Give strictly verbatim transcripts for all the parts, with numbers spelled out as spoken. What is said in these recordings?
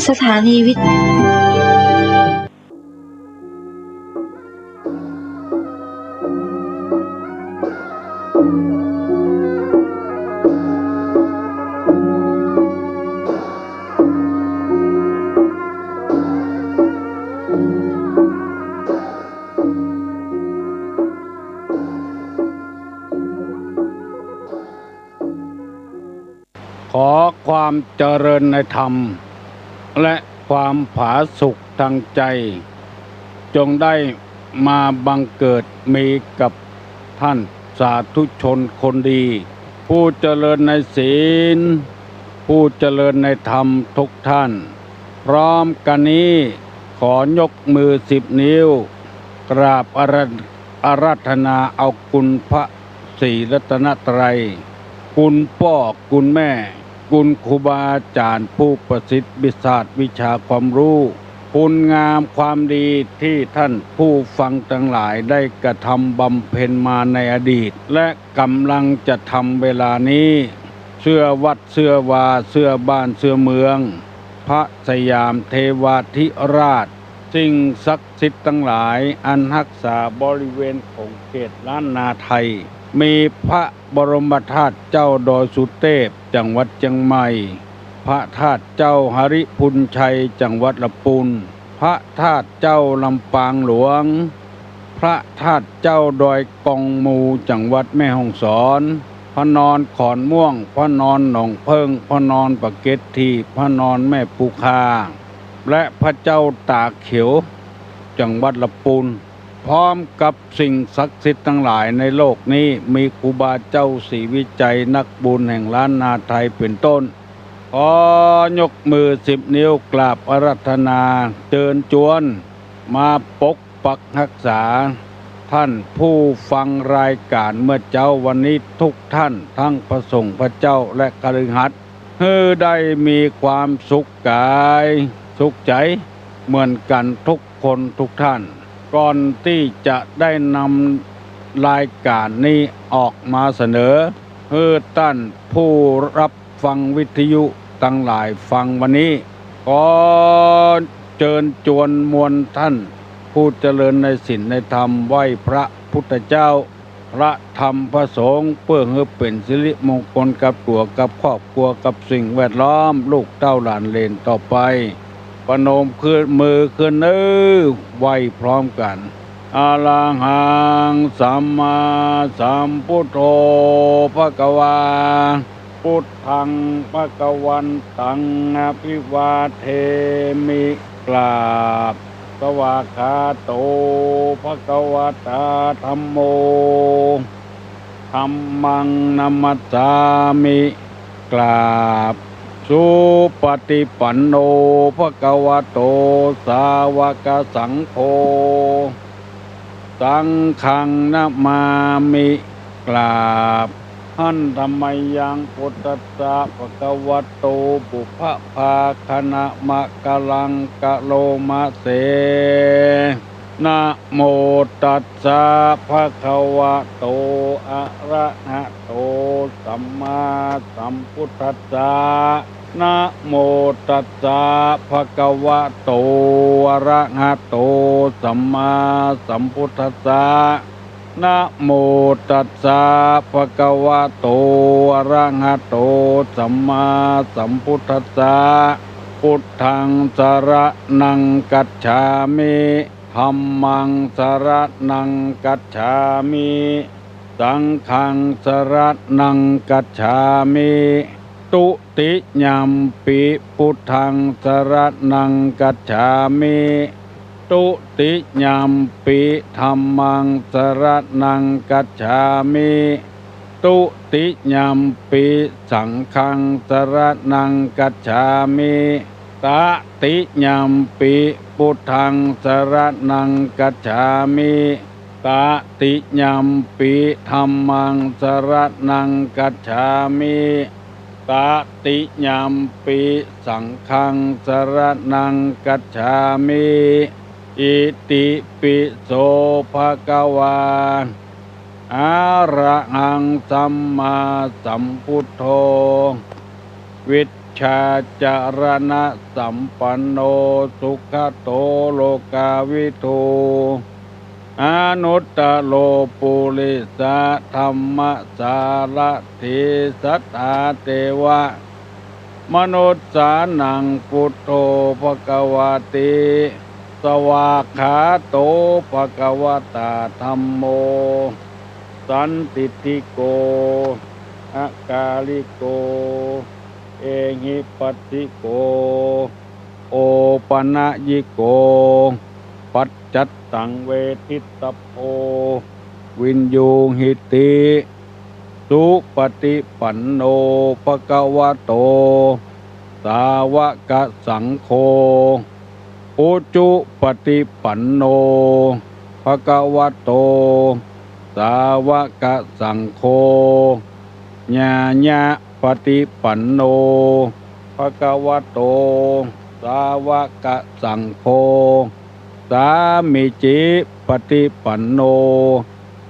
สถานีวิท ขอความเจริญในธรรม และความผาสุกทางใจ จงได้มาบังเกิดมีกับท่านสาธุชนคนดี ผู้เจริญในศีล ผู้เจริญในธรรมทุกท่าน พร้อมกันนี้ขอยกมือสิบนิ้ว กราบอารา อาราธนาเอาคุณพระศรีรัตนตรัย คุณป้อ คุณแม่ คุณครูบาอาจ๋ารย์ผู้ประสิทธิ์วิชาวิชาความรู้ คุณงามความดีที่ท่านผู้ฟังตังหลายได้กระทำบำเพ็ญมาในอดีต และก๋ำลังจะทำเวลานี้ เสื้อวัดเสื้อวา เสื้อบ้านเสื้อเมือง พระสยามเทวาธิราช สิ่งศักดิ์สิทธิ์ตังหลายอันฮักษาบริเวณของเขตล้านนาไทย มีพระบรมธาตุเจ้าดอยสุเตพ จังหวัดเจียงใหม่ พระธาตุเจ้าหริภุญชัย จังหวัดละปูน พระธาตุเจ้าลำปางหลวง พระธาตุเจ้าดอยกองมู จังหวัดแม่ฮ่องสอน พระนอนขอนม่วง พระนอนหนองเพิ่ง พระนอนปะเก็ดถีบ พระนอนแม่ปูคา และพระเจ้าตาเขียว จังหวัดละปูน พร้อมกับสิ่งศักดิ์สิทธิ์ตังหลายในโลกนี้ มีครูบาเจ้าศรีวิชัย นักบุญแห่งล้านนาไทยเป็นต้น ขอยกมือสิบนิ้วกราบอาราธนาเจิญจวน มาปกปักฮักษา ท่านผู้ฟังรายการเมื่อเจ๊าวันนี้ทุกท่าน ทั้งพระสงฆ์พระเจ้าและคฤหัสถ์ หื้อได้มีความสุขกายสุขใจ๋เหมือนกั๋นทุกคนทุกท่าน ก่อนตี้จะได้นำรายการนี้ออกมาเสนอ หื้อต้านผู้ฮับฟังวิทยุตังหลายฟังวันนี้ ขอเจิญจวนมวลต้านผู้เจริญในศีลในธรรม ไหว้พระพุทธเจ้า พระธรรมพระสงฆ์ เปื้อหื้อเป๋นสิริมงคลกับตั๋วกับครอบครัวกับสิ่งแวดล้อม ลูกเต้าหลานเหลนต่อไป ประนมขึ้นมือขึ้นเน้อ ไหว้พร้อมกั๋น อะระหังสัมมาสัมพุทโธภะคะวา พุทธังภะคะวันตังอะภิวาเทมิ กราบ สวากขาโตภะคะวะตาธัมโม ธัมมังนะมัสสามิ กราบ สุปะฏิปันโนภะคะวะโตสาวะกะสังโฆ สังฆังนะมามิ กราบ หันทะมะยัง พุทธัสสะภะคะวะโต ปุพพะภาคะนะมะกะลังกะโลมะเส นะโมตัสสะภะคะวะโต อะระหะโต สัมมาสัมพุทธัสสะ นะโมตัสสะภะคะวะโต อะระหะโต สัมมาสัมพุทธัสสะ นะโมตัสสะภะคะวะโต อะระหะโต สัมมาสัมพุทธัสสะ พุทธังสะระณังกัจฉามิ ธัมมังสะระณังกัจฉามิ สังฆังสะระณังกัจฉามิ ตุติยัมปิพุทธังสะระณังกัจฉามิ ตุติยัมปิธัมมังสะระณังกัจฉามิ ตุติยัมปิสังฆังสะระณังกัจฉามิ ตะติยัมปิพุทธังสะระณังกัจฉามิ ตะติยัมปิธัมมังสะระณังกัจฉามิ ตะติยัมปิสังฆังสะระณังกัจฉามิ อิติปิโสภะคะวา อะระหังสัมมาสัมพุทโธ วิท จฉาจรณสัมปันโน สุขะโตโลกาวิทู อนุตตโรปุริสะธัมมสารถี สัตถาเทวะมนุสสานัง ปุทโธภะคะวะติ สวากขาโตภะคะวะตา ธัมโม สันทิฏฐิโก อะกาลิโก เอหิปัสสิโก โอปะนะยิโก ปัจจัตตังเวทิตตะโพ วิญญูหิติ สุปะฏิปันโน ภะคะวะโต สาวะกะสังโฆ อุจุปะฏิปันโน ภะคะวะโต สาวะกะสังโฆ ญาญะปะฏิปันโน ภะคะวะโต สาวะกะสังโฆ สามีจิปะฏิปันโน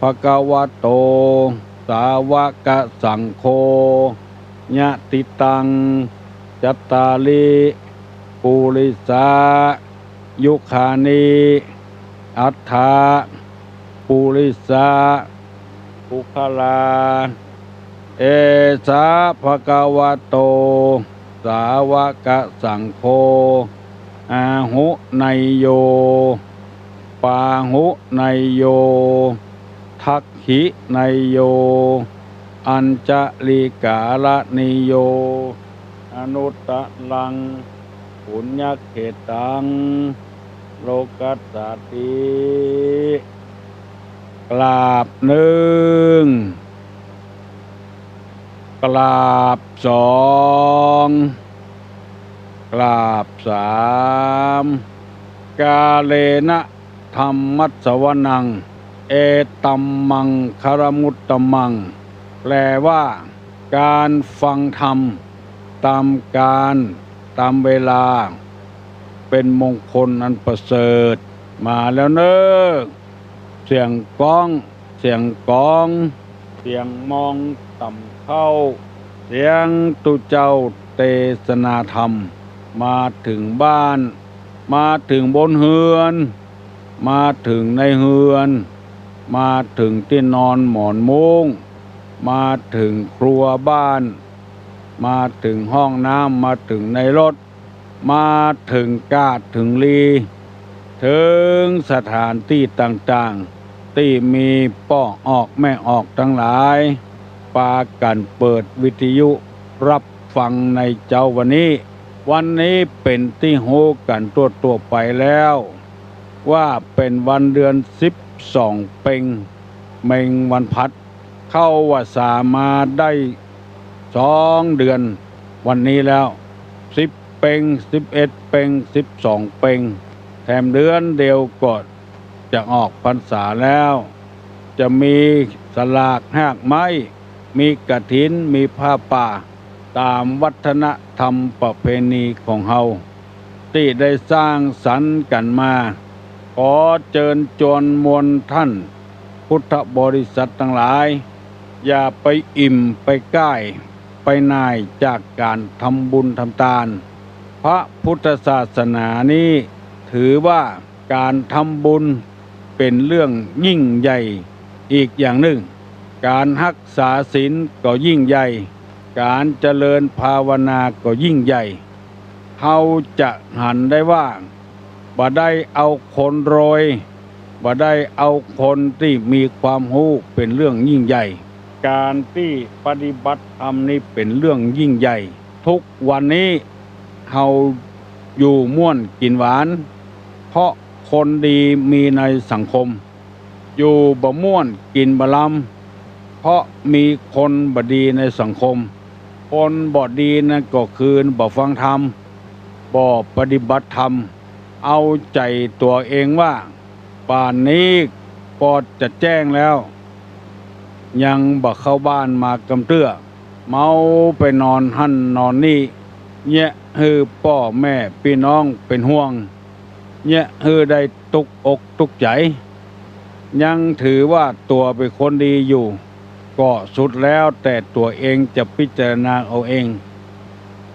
ภะคะวะโต สาวะกะสังโฆ ยะติตัง จัตตาริ ปุริสา ยุคานิ อัฏฐะ ปุริสะ ปุคคลา เอสะ ภะคะวะโต สาวะกะสังโฆ อาหุเนยโย ปาหุเนยโย ทักขิเนยโย อัญชะลีกาละเนยโย อนุตตะรัง ปุญญะเขตัง โลกัสสาติ กราบนึ่ง กราบสอง กราบสาม กาเลนะ ธัมมัสสวนัง เอตัมมังคะละมุตตะมัง แปลว่า ก๋านฟังธรรมต๋ามก๋าลต๋ามเวลา เป๋นมงคลอันประเสริฐ มาแล้วเน่อ เสียงก๊อง เสียงก๋อง เสียงมองต่ำเข้า เสียงตุ๊เจ้าเตสนาธรรม มาเถิงบ้าน มาเถิงบนเฮือน มาเถิงในเฮือน มาเถิงตี้นอนหมอนมุ้ง มาเถิงครัวบ้าน มาเถิงห้องน้ำ มาเถิงในรถ มาเถิงก้าเถิงลี เถิงสถานตี้ต่างๆ ตี้มีป้อออกแม่ออกตังหลาย ปากั๋นเปิดวิทยุฮับฟังในเจ๊าวันนี้ วันนี้เป๋นตี้ฮู้กั๋นทั่วๆ ไปแล้ว ว่าเป๋นวันเดือนสิบสองเป็ง เม็งวันพัด เข้าวัสสามาได้สองเดือน วันนี้แล้ว สิบเป็ง สิบเอ็ดเป็ง สิบสองเป็ง แถมเดือนเดียวก็จะออกพรรษาแล้ว จะมีสลากฮากไม้ มีกฐิน มีผ้าป่า ต๋ามวัฒนธรรมประเพณีของเฮา ตี้ได้สร้างสรรค์กั๋นมา ขอเจิญจวนมวลต้านพุทธบริษัทตังหลาย อย่าไปอิ่มไปก้ายไปหน่ายจากก๋านทำบุญทำตาน พระพุทธศาสนานี้ถือว่าก๋านทำบุญเป๋นเรื่องยิ่งใหญ่อีกอย่างนึ่ง ก๋านฮักษาศีลก็ยิ่งใหญ่ ก๋านเจริญภาวนาก็ยิ่งใหญ่ เฮาจะหันได้ว่า บ่ได้เอาคนรวย บ่ได้เอาคนตี้มีความฮู้เป๋นเรื่องยิ่งใหญ่ ก๋านตี้ปฏิบัติธรรมนี้เป๋นเรื่องยิ่งใหญ่ ทุกวันนี้เฮาอยู่ม่วนกิ๋นหวาน เพราะคนดีมีในสังคม อยู่บ่ม่วนกิ๋นบ่ลำ เพราะมีคนบ่ดีในสังคม คนบ่ดีนั้นก็คือบ่ฟังธรรม บ่ปฏิบัติธรรม เอาใจ๋ตั๋วเองว่า ป่านนี้ปอจะแจ้งแล้ว ยังบ่เข้าบ้านมากำเตื้อ เมาไปนอนหั้นนอนนี่ เยียะหื้อป้อแม่ปี้น้องเป๋นห่วง เยียะหื้อได้ตุ๊กอกตุ๊กใจ๋ ยังถือว่าตั๋วเป๋นคนดีอยู่ ก็สุดแล้วแต่ตั๋วเองจะพิจารณาเอาเอง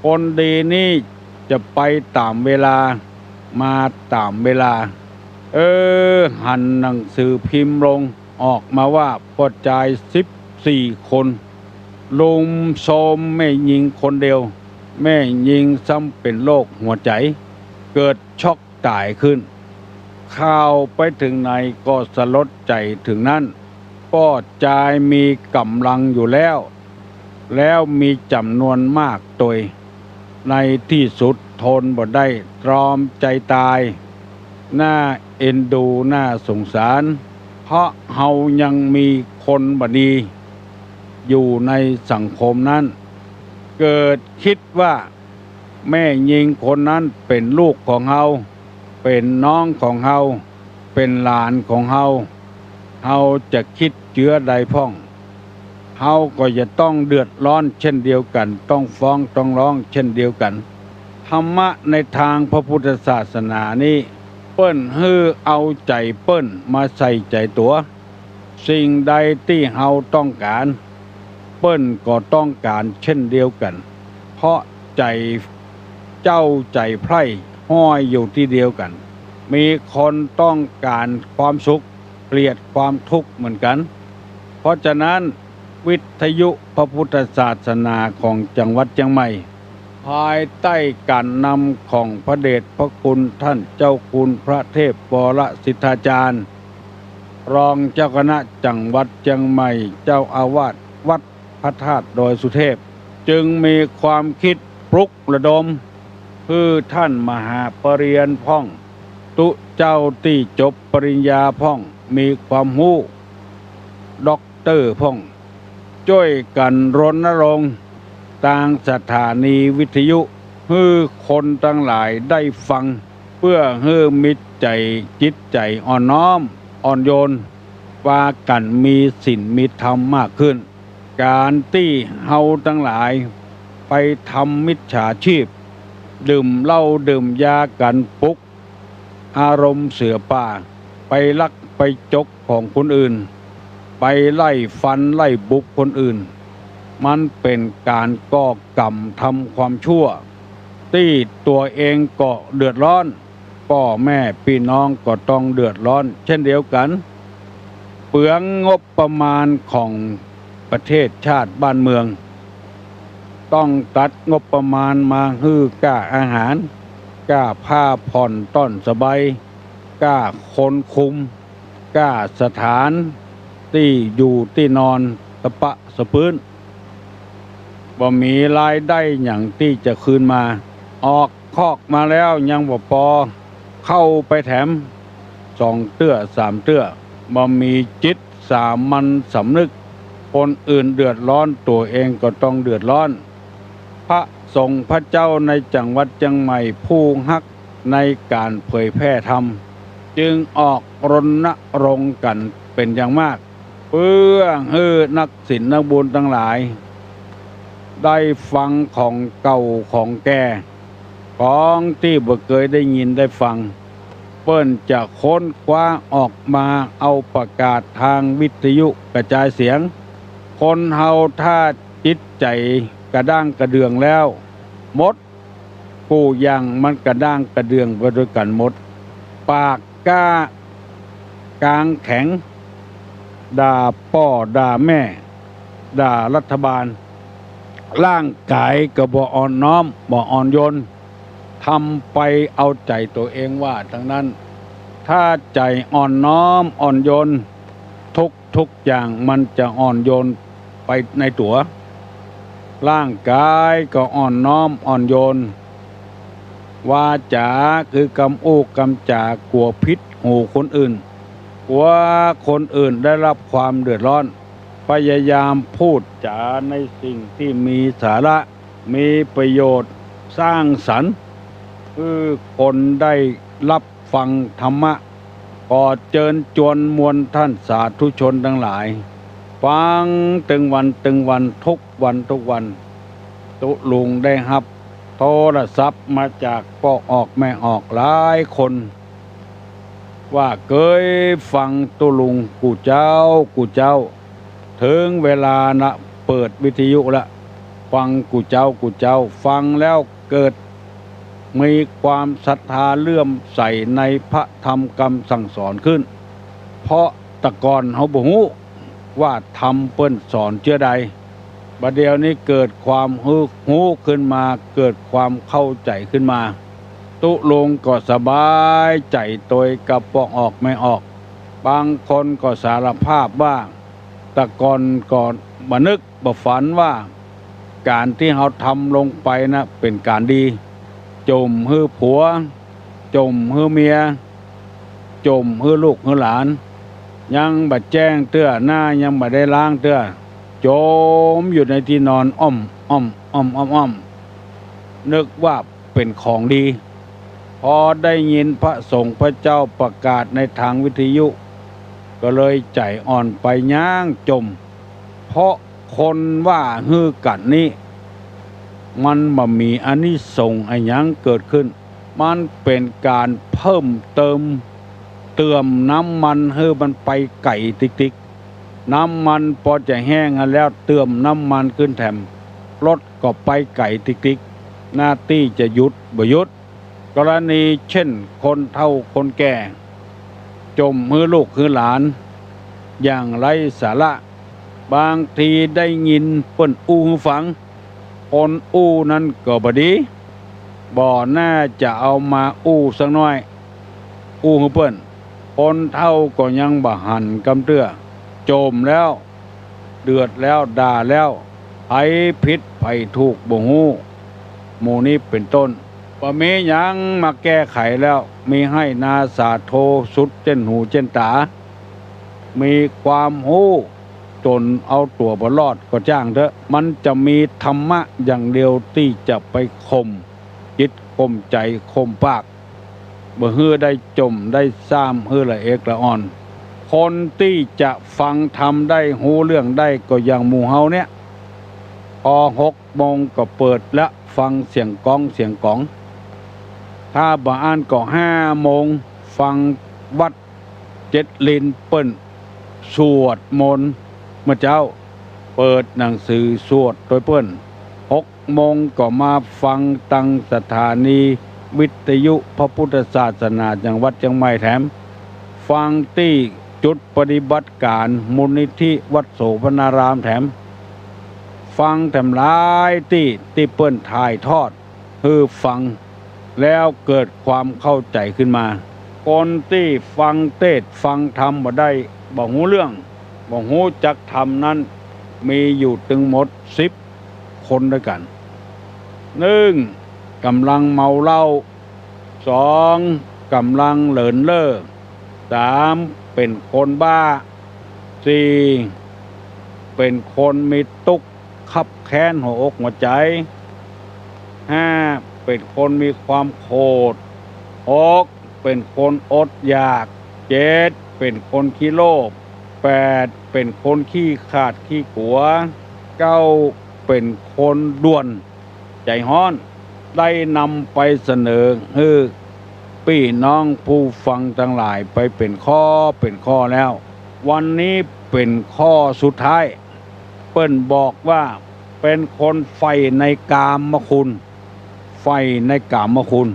คนดีนี่จะไปต๋ามเวลา มาต๋ามเวลา เออ หันหนังสือพิมพ์ลง ออกมาว่าป้อจายสิบสี่คน รุมโทรมแม่ญิงคนเดียว แม่ญิงซ้ำเป๋นโรคหัวใจ๋ เกิดช็อกต๋ายขึ้น ข่าวไปเถิงไหนก็สลดใจ๋เถิงนั้น ป้อจายมีก๋ำลังอยู่แล้ว แล้วมีจ๋ำนวนมากตวย ในตี้สุดทนบ่ได้ ตรอมใจ๋ต๋าย น่าเอ็นดู น่าสงสาร เพราะเฮายังมีคนบ่ดีอยู่ในสังคมนั้น เกิดกึ๊ดว่า แม่ญิงคนนั้นเป๋นลูกของเฮา เป๋นน้องของเฮา เป๋นหลานของเฮา เฮาจะกึ๊ดเจือใดพ่อง เฮาก็จะต้องเดือดร้อนเช่นเดียวกั๋น ต้องฟ้องต้องร้องเช่นเดียวกั๋น ธรรมะในตางพระพุทธศาสนานี้ เปิ้นหื้อเอาใจ๋เปิ้นมาใส่ใจ๋ตั๋ว สิ่งใดตี้เฮาต้องก๋าน เปิ้นก็ต้องก๋านเช่นเดียวกั๋น เพราะใจ๋เจ้าใจ๋ใผร้ห้อยอยู่ตี้เดียวกั๋น มีคนต้องก๋านความสุข เกลียดความทุกข์เหมือนกั๋น เพราะฉะนั้น วิทยุพระพุทธศาสนาของจังหวัดเจียงใหม่ ภายใต้ก๋านนำของพระเดชพระคุณต้านเจ้าคุณพระเทพวรสิทธาจารย์ รองเจ้าคณะจังหวัดเจียงใหม่ เจ้าอาวาสวัดพระธาตุดอยสุเทพ จึงมีความกึ๊ดปลุกระดม หื้อต้านมหาปริญญาพ่อง ตุ๊เจ้าตี้จบปริญญาพ่อง มีความฮู้ ด็อกเตอร์พ่อง จ้วยกั๋นรณรงค์ตางสถานีวิทยุ หื้อคนตังหลายได้ฟัง เปื้อหื้อมีใจ๋ จิตใจ๋อ่อนน้อม อ่อนโยน ปากั๋นมีศีลมีธรรมมากขึ้น ก๋านตี้เฮาตังหลายไปทำมิจฉาชีพ ดื่มเหล้าดื่มยากั๋น ปลุกอารมณ์เสือป่า ไปลักไปจกของคนอื่น ไปไล่ฟันไล่บุบคนอื่น มันเป๋นก๋านก่อกรรมทำความชั่ว ตี้ตั๋วเองก็เดือดร้อน ป้อแม่ปี้น้องก็ต้องเดือดร้อนเช่นเดียวกั๋น เปลืองงบประมาณของประเทศชาติบ้านเมือง ต้องตัดงบประมาณมาหื้อก้าอาหาร ก้าผ้าผ่อนต้อนสบาย ก้าคนคุม ก้าสถานตี้อยู่ตี้นอนสะปะสะปื้น บ่มีรายได้หยังตี้จะคืนมา ออกคอกมาแล้วยังบ่ปอ เข้าไปแถมสองเตื้อสามเตื้อ บ่มีจิตสามัญสำนึก คนอื่นเดือดร้อน ตั๋วเองก็ต้องเดือดร้อน พระสงฆ์พระเจ้าในจังหวัดเจียงใหม่ผู้ฮักในก๋านเผยแพร่ธรรม จึงออกรณรงค์กั๋นเป๋นอย่างมาก เปื้อหื้อนักศีลนักบุญตังหลาย ได้ฟังของเก่าของแก่ ของตี้บ่เกยได้ยินได้ฟัง เปิ้นจะค้นคว้าออกมาเอาประกาศตางวิทยุกระจายเสียง คนเฮาถ้าจิตใจ๋กระด้างกระเดื่องแล้ว หมดกู้อย่างมันกระด้างกระเดื่องไปด้วยกั๋นหมด ปากก้ากางแข็ง ด่าป้อด่าแม่ ด่ารัฐบาล ร่างก๋ายก็บ่อ่อนน้อม บ่อ่อนโยน ทำไปเอาใจ๋ตั๋วเองว่าตังนั้น ถ้าใจ๋อ่อนน้อมอ่อนโยน ทุก ทุกอย่างมันจะอ่อนโยนไปในตั๋ว ร่างก๋ายก็อ่อนน้อมอ่อนโยน วาจ๋าคือกำอู้กำจ๋ากั๋วผิดหูคนอื่น กั๋วคนอื่นได้รับความเดือดร้อน พยายามพูดจ๋าในสิ่งตี้มีสาระ มีประโยชน์ สร้างสรรค์ หื้อคนได้รับฟังธรรมะ ขอเจิญจวนมวลต้านสาธุชนตังหลาย ฟังตึงวันตึงวัน ทุกวันทุกวัน ตุ๊ลุงได้ฮับโทรศัพท์มาจากป้อออกแม่ออกหลายคน ว่าเกยฟังตุ๊ลุงกู้เจ๊ากู้เจ๊า เถิงเวลานะเปิดวิทยุละ ฟังกู้เจ๊ากู้เจ๊า ฟังแล้วเกิดมีความศรัทธาเลื่อมใสในพระธรรมกำสั่งสอนขึ้น เพราะแต่ก่อนเฮาบ่ฮู้ว่าธรรมเปิ้นสอนเจื้อใด บ่าเดี่ยวนี้เกิดความฮู้ ฮู้ขึ้นมา เกิดความเข้าใจ๋ขึ้นมา ตุ๊ลุงก็สบายใจ๋ตวยกับปอกออกแม่ออก บางคนก็สารภาพว่า แต่ก่อนก็บ่นึกบ่ฝันว่า ก๋านตี้เฮาทำลงไปนะเป๋นก๋านดี จ่มหื้อผัว จ่มหื้อเมีย จ่มหื้อลูกหื้อหลาน ยังบ่แจ้งเตื้อ หน้ายังบ่ได้ล้างเตื้อ จ่มอยู่ในตี้นอน อ้อม อ้อม อ้อม อ้อม อ้อม นึกว่าเป๋นของดี พอได้ยินพระสงฆ์พระเจ้าประกาศในทางวิทยุ ก็เลยใจ๋อ่อนไปย้างจ่ม เพราะคนว่าหื้อกั๋นนี้ มันบ่มีอานิสงส์อะหยังเกิดขึ้น มันเป๋นก๋านเพิ่มเติม เติมน้ำมันหื้อมันไปไก๋ติ๊กๆ น้ำมันปอจะแห้งหั้นแล้ว เติมน้ำมันขึ้นแถม รถก็ไปไก๋ติ๊กๆ หน้าตี้จะหยุดบ่หยุด กรณีเจ้นคนเฒ่าคนแก่ จ่มหื้อลูกหื้อหลาน อย่างไร้สาระ บางทีได้ยินเปิ้นอู้หื้อฟัง คนอู้นั้นก็บ่ดี บ่น่าจะเอามาอู้สักหน้อย อู้หื้อเปิ้น คนเฒ่าก็ยังบ่หันกำเตื้อ จ่มแล้ว เดือดแล้ว ด่าแล้ว ใผผิดใผถูกบ่ฮู้ หมู่นี้เป๋นต้น บ่มีหยังมาแก้ไขแล้ว มีไฮ่นาสาโทสุดเจ้นหูเจ้นต๋า มีความฮู้จ๋นเอาตั๋วบ่รอดก็จ้างเต๊อะ มันจะมีธรรมะอย่างเดียวตี้จะไปข่มจิตข่มใจ๋ข่มปาก บ่หื้อได้จ่มได้ซ่ามหื้อละเอกละอ่อน คนตี้จะฟังธรรมได้ฮู้เรื่องได้ก็อย่างหมู่เฮาเนี่ย พอหกโมงก็เปิดละฟังเสียงก้องเสียงก๋อง ถ้าบ่อั้นก็ห้าโมงฟังวัด เจ็ดลินเปิ้นสวดมนต์เมื่อเจ๊า เปิดหนังสือสวดตวยเปิ้น หกโมงก็มาฟังตังสถานีวิทยุพระพุทธศาสนาจังหวัดเจียงใหม่แถม ฟังตี้จุดปฏิบัติก๋านมูลนิธิวัดโสภณารามแถม ฟังแถมหลายตี้ ตี้เปิ้นถ่ายทอด หื้อฟัง แล้วเกิดความเข้าใจ๋ขึ้นมา คนตี้ฟังเตสน์ฟังธรรมบ่ได้ บ่ฮู้เรื่อง บ่ฮู้จักธรรมนั้น มีอยู่ตึงหมดสิบคนตวยกั๋น นึ่ง ก๋ำลังเมาเหล้า สอง ก๋ำลังเหลินเล่อ สาม เป๋นคนบ้า สี่ เป๋นคนมีตุ๊กข์ คับแค้นหัวอกหัวใจ๋ ห้า เป๋นคนมีความโขด หก เป๋นคนอดอยาก เจ็ด เป๋นคนขี้โลภ แปด เป๋นคนขี้ขลาดขี้กั๋ว เก้า เป๋นคนด่วนใจ๋ฮ้อน ได้นำไปเสนอหื้อปี้น้องผู้ฟังตังหลายไปเป๋นข้อเป๋นข้อแล้ว วันนี้เป๋นข้อสุดท้าย เปิ้นบอกว่าเป๋นคนใฝ่ในกามคุณ ใฝ่ในกามคุณ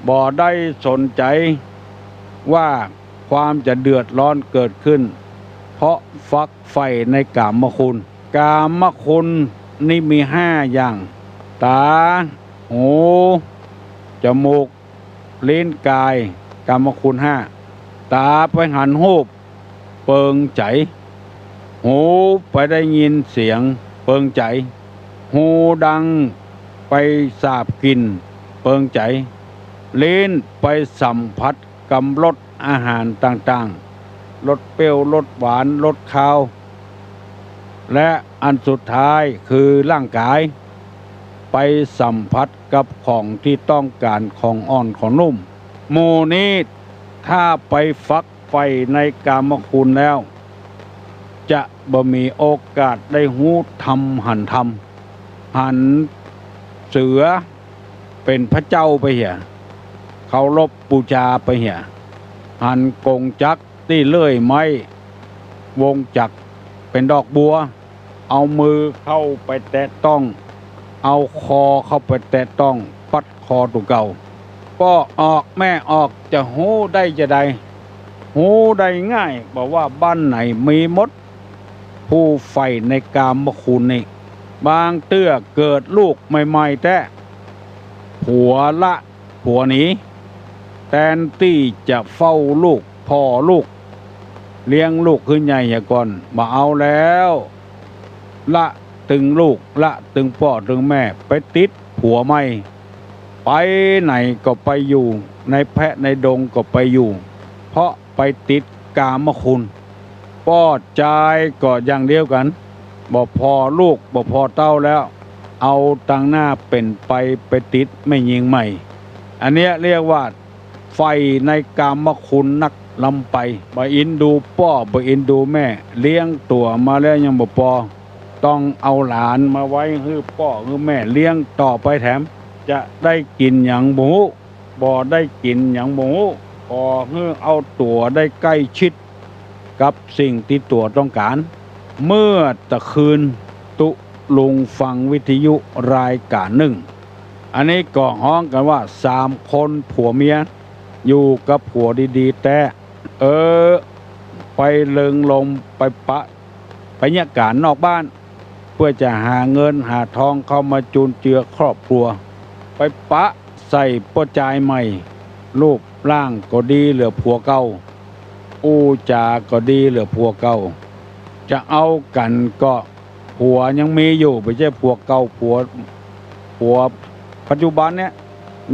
บ่ได้สนใจ๋ว่าความจะเดือดร้อนเกิดขึ้น เพราะฝักใฝ่ในกามคุณ กามคุณนี่มีห้าอย่าง ต๋า หู จมูก ลิ้น ก๋าย กามคุณห้า ต๋าไปหันฮูป เปิงใจ๋ หูไปได้ยินเสียง เปิงใจ๋ ฮูดังไปสาบกลิ่น เปิงใจ๋ ลิ้นไปสัมผัสกำรสอาหารต่างๆ รสเปรี้ยว รสหวาน รสคาว และอันสุดท้ายคือร่างก๋าย ไปสัมผัสกับของตี้ต้องก๋าน ของอ่อนของนุ่ม หมู่นี้ถ้าไปฝักใฝ่ในกามคุณแล้ว จะบ่มีโอกาสได้ฮู้ธรรมหันธรรม หันเสือเป๋นพระเจ้าไปเหีย เคารพบูชาไปเหีย หันกงจักรตี้เลื่อยไม้ วงจักรเป๋นดอกบัว เอามือเข้าไปแตะต้อง เอาคอเข้าไปแตะต้อง ปัดคอตั๋วเก่า ป้อออกแม่ออก จะฮู้ได้จาใด ฮู้ได้ง่าย บ่ว่าบ้านไหนมีหมด ผู้ใฝ่ในกามคุณนี่ บางเตื้อเกิดลูกใหม่ๆ แต๊ ผัวละผัวหนี แตนตี้จะเฝ้าลูก ผ่อลูก เลี้ยงลูกหื้อใหญ่เหียก่อน บ่เอาแล้ว ละตึงลูก ละตึงป้อตึงแม่ ไปติดผัวใหม่ ไปไหนก็ไปอยู่ ในแพะในดงก็ไปอยู่ เพราะไปติดกามคุณ ป้อจายก็อย่างเดียวกั๋น บ่ผ่อลูก บ่ผ่อเต้าแล้ว เอาตังหน้าเป๋นไป ไปติดแม่ญิงใหม่ อันเนี้ยเรียกว่า ใฝ่ในกามคุณนักล้ำไป บ่อินดูป้อ บ่อินดูแม่ เลี้ยงตั๋วมาแล้วยังบ่ปอ ต้องเอาหลานมาไว้หื้อป้อหื้อแม่เลี้ยงต่อไปแถม จะได้กิ๋นหยังบ่ฮู้ บ่ได้กิ๋นหยังบ่ฮู้ ขอหื้อเอาตั๋วได้ใก้ชิดกับสิ่งตี้ตั๋วต้องก๋าน เมื่อตะคืนตุ๊ลุงฟังวิทยุรายก๋านนึ่ง อันนี้ก็ฮ้องกั๋นว่า สามคนผัวเมีย อยู่กับผัวดีๆ แต๊ เออ ไปเริงรมย์ ไปปะ ไปเยียะก๋านนอกบ้าน เปื้อจะหาเงินหาทองเข้ามาจุนเจือครอบครัว ไปปะใส่ป้อจายใหม่ รูปร่างก็ดีเหลือผัวเก่า อู้จาก็ดีเหลือผัวเก่า จะเอากั๋นก็ผัวยังมีอยู่ บ่ใจ้ผัวเก่า ผัว ผัวปัจจุบันเนี่ย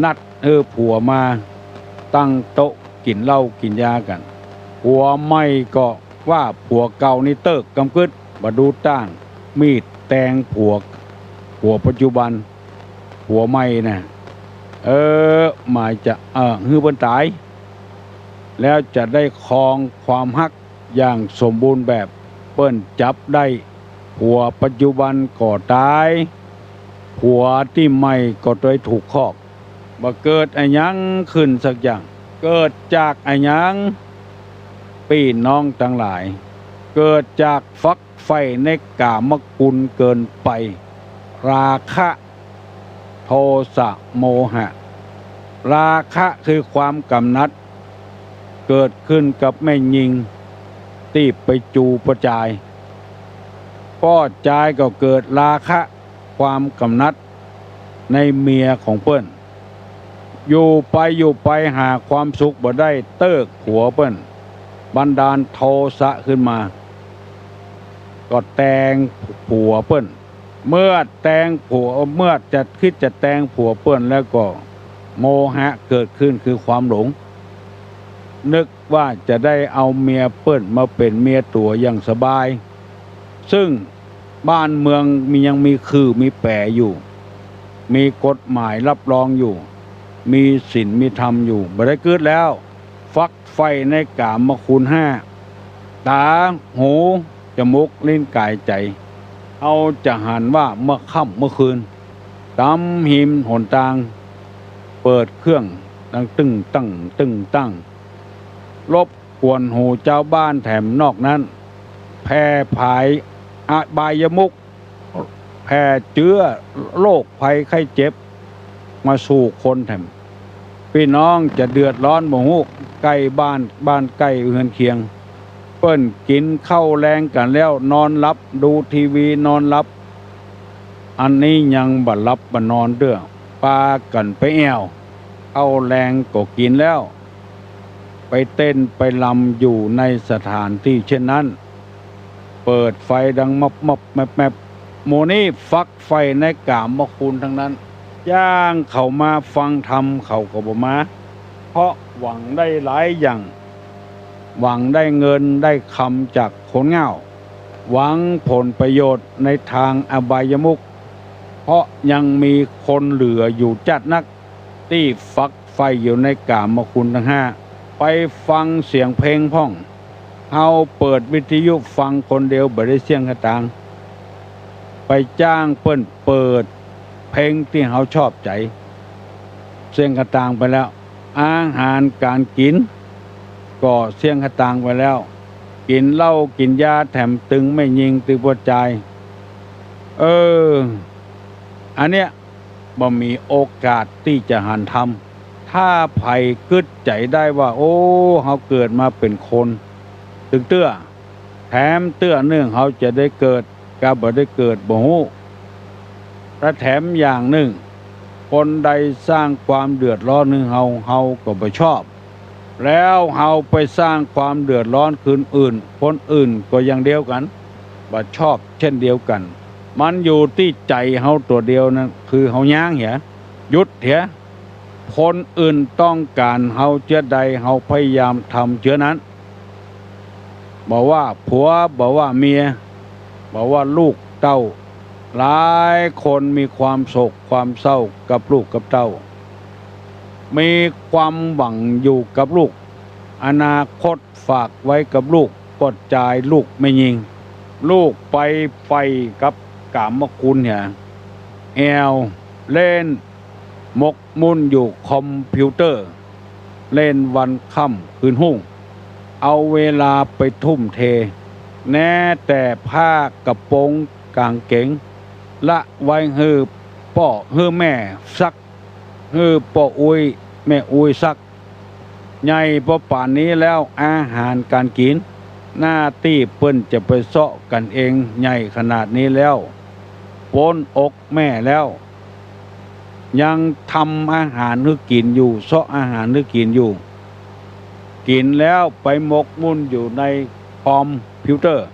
นัดหื้อผัวมาตั้งโต๊ะกิ๋นเหล้ากิ๋นยากั๋น ผัวใหม่ก็ ว่าผัวเก่านี่เติ๊กกำกึ๊ด บ่ดูต้าน มีดแตงผัว ผัวปัจจุบัน ผัวใหม่นะ เออ หมายจะ เออ หื้อเปิ้นต๋าย แล้วจะได้ครองความฮักอย่างสมบูรณ์แบบ เปิ้นจับได้ ผัวปัจจุบันก็ต๋าย ผัวตี้ใหม่ก็ได้ถูกคอก บ่เกิดอะหยังขึ้นสักอย่าง เกิดจากอะหยัง ปี้น้องตังหลาย เกิดจากฝักใฝ่ในกามคุณเกินไป ราคะ โทสะ โมหะ ราคะคือความก๋ำนัด เกิดขึ้นกับแม่ญิงตี้ไปจูป้อจาย ป้อจายก็เกิดราคะ ความก๋ำนัดในเมียของเปิ้น อยู่ไปอยู่ไปหาความสุขบ่ได้ เติ๊กผัวเปิ้น บันดาลโทสะขึ้นมา ก็แตงผัวเปิ้น เมื่อแตงผัว เมื่อจะคิดจะแตงผัวเปิ้นแล้วก็โมหะเกิดขึ้นคือความหลง นึกว่าจะได้เอาเมียเปิ้นมาเป๋นเมียตั๋วอย่างสบาย ซึ่งบ้านเมืองมี ยังมีขื่อมีแป๋อยู่ มีกฎหมายรับรองอยู่ มีศีลมีธรรมอยู่ บ่ได้กึ๊ดแล้ว ฝักใฝ่ในกามคุณห้า ต๋า หู จมูก ลิ้น ก๋าย ใจ๋ เฮาจะหันว่าเมื่อค่ำเมื่อคืน ต๋ามฮิมหนตาง เปิดเครื่องดังตึ้งตั้ง ตึ้งตั้ง รบกวนหูจาวบ้านแถมนอกนั้น แผ่ผายอบายมุข แผ่เจื้อโรคภัยไข้เจ็บมาสู่คนแถม ปี้น้องจะเดือดร้อนบ่ฮู้ ใก้บ้าน บ้านใก้เฮือนเคียง เปิ้นกิ๋นข้าวแลงกั๋นแล้วนอนหลับ ดูทีวีนอนหลับ อันนี้ยังบ่หลับบ่นอนเตื้อ ปากั๋นไปแอ่ว ข้าวแลงก็กิ๋นแล้ว ไปเต้นไปรำอยู่ในสถานตี้เช่นนั้น เปิดไฟดังมับมับแมบแมบ หมู่นี้ฝักใฝ่ในกามคุณทั้งนั้น อย่างเขามาฟังธรรมเขาก็บ่มา เพราะหวังได้หลายอย่าง หวังได้เงินได้คำจากคนเหง้า หวังผลประโยชน์ในตางอบายมุข เพราะยังมีคนเหลืออยู่จ๊าดนัก ตี้ฝักใฝ่อยู่ในกามคุณตังห้า ไปฟังเสียงเพลงพ่อง เฮาเปิดวิทยุฟังคนเดียวบ่ได้เสี้ยงค่าตาง ไปจ้างเปิ้นเปิดเพลงตี้เฮาชอบใจ๋ เสี้ยงค่าตางไปแล้ว อาหารก๋านกิ๋นก็เสี้ยงค่าตางไปแล้ว กิ๋นเหล้ากิ๋นยาแถมตึงแม่ญิงตึงป้อจาย เออ อันเนี้ยบ่มีโอกาสตี้จะหันธรรม ถ้าใผกึ๊ดใจ๋ได้ว่า โอ้ เฮาเกิดมาเป๋นคน ตึงเตื้อ แถมเตื้อนึ่งเฮาจะได้เกิด กาบ่ได้เกิดบ่ฮู้ และแถมอย่างนึ่ง คนใดสร้างความเดือดร้อนหื้อเฮา เฮาก็บ่ชอบ แล้วเฮาไปสร้างความเดือดร้อนคืนอื่น คนอื่นก็อย่างเดียวกั๋น บ่ชอบเช่นเดียวกั๋น มันอยู่ตี้ใจ๋เฮาตั๋วเดียวนั้น คือเฮายั้งเหีย หยุดเหีย คนอื่นต้องก๋านเฮาเจื้อใด เฮาพยายามทำเจื้อนั้น บ่ว่าผัว บ่ว่าเมีย บ่ว่าลูกเต้า หลายคนมีความโศกความเศร้ากับลูกกับเต้า มีความหวังอยู่กับลูก อนาคตฝากไว้กับลูก ป้อจายลูกแม่ญิง ลูกไปใฝ่กับก๋ามคุณเหีย แอ่วเล่น หมกมุ่นอยู่คอมพิวเตอร์ เล่นวันค่ำคืนฮุ่ง เอาเวลาไปทุ่มเท แม้แต่ผ้ากระโปรงก๋างเก๋ง ละไว้หื้อป้อหื้อแม่ซัก หื้อป้ออุ๊ยแม่อุ๊ยซัก ใหญ่ปอป่านนี้แล้ว อาหารก๋านกิ๋น หน้าตี้เปิ้นจะไปเซาะกั๋นเอง ใหญ่ขนาดนี้แล้ว ป๊นอกแม่แล้ว ยังทำอาหารหื้อกิ๋นอยู่ เซาะอาหารหื้อกิ๋นอยู่ กิ๋นแล้วไปหมกมุ่นอยู่ในคอมพิวเตอร์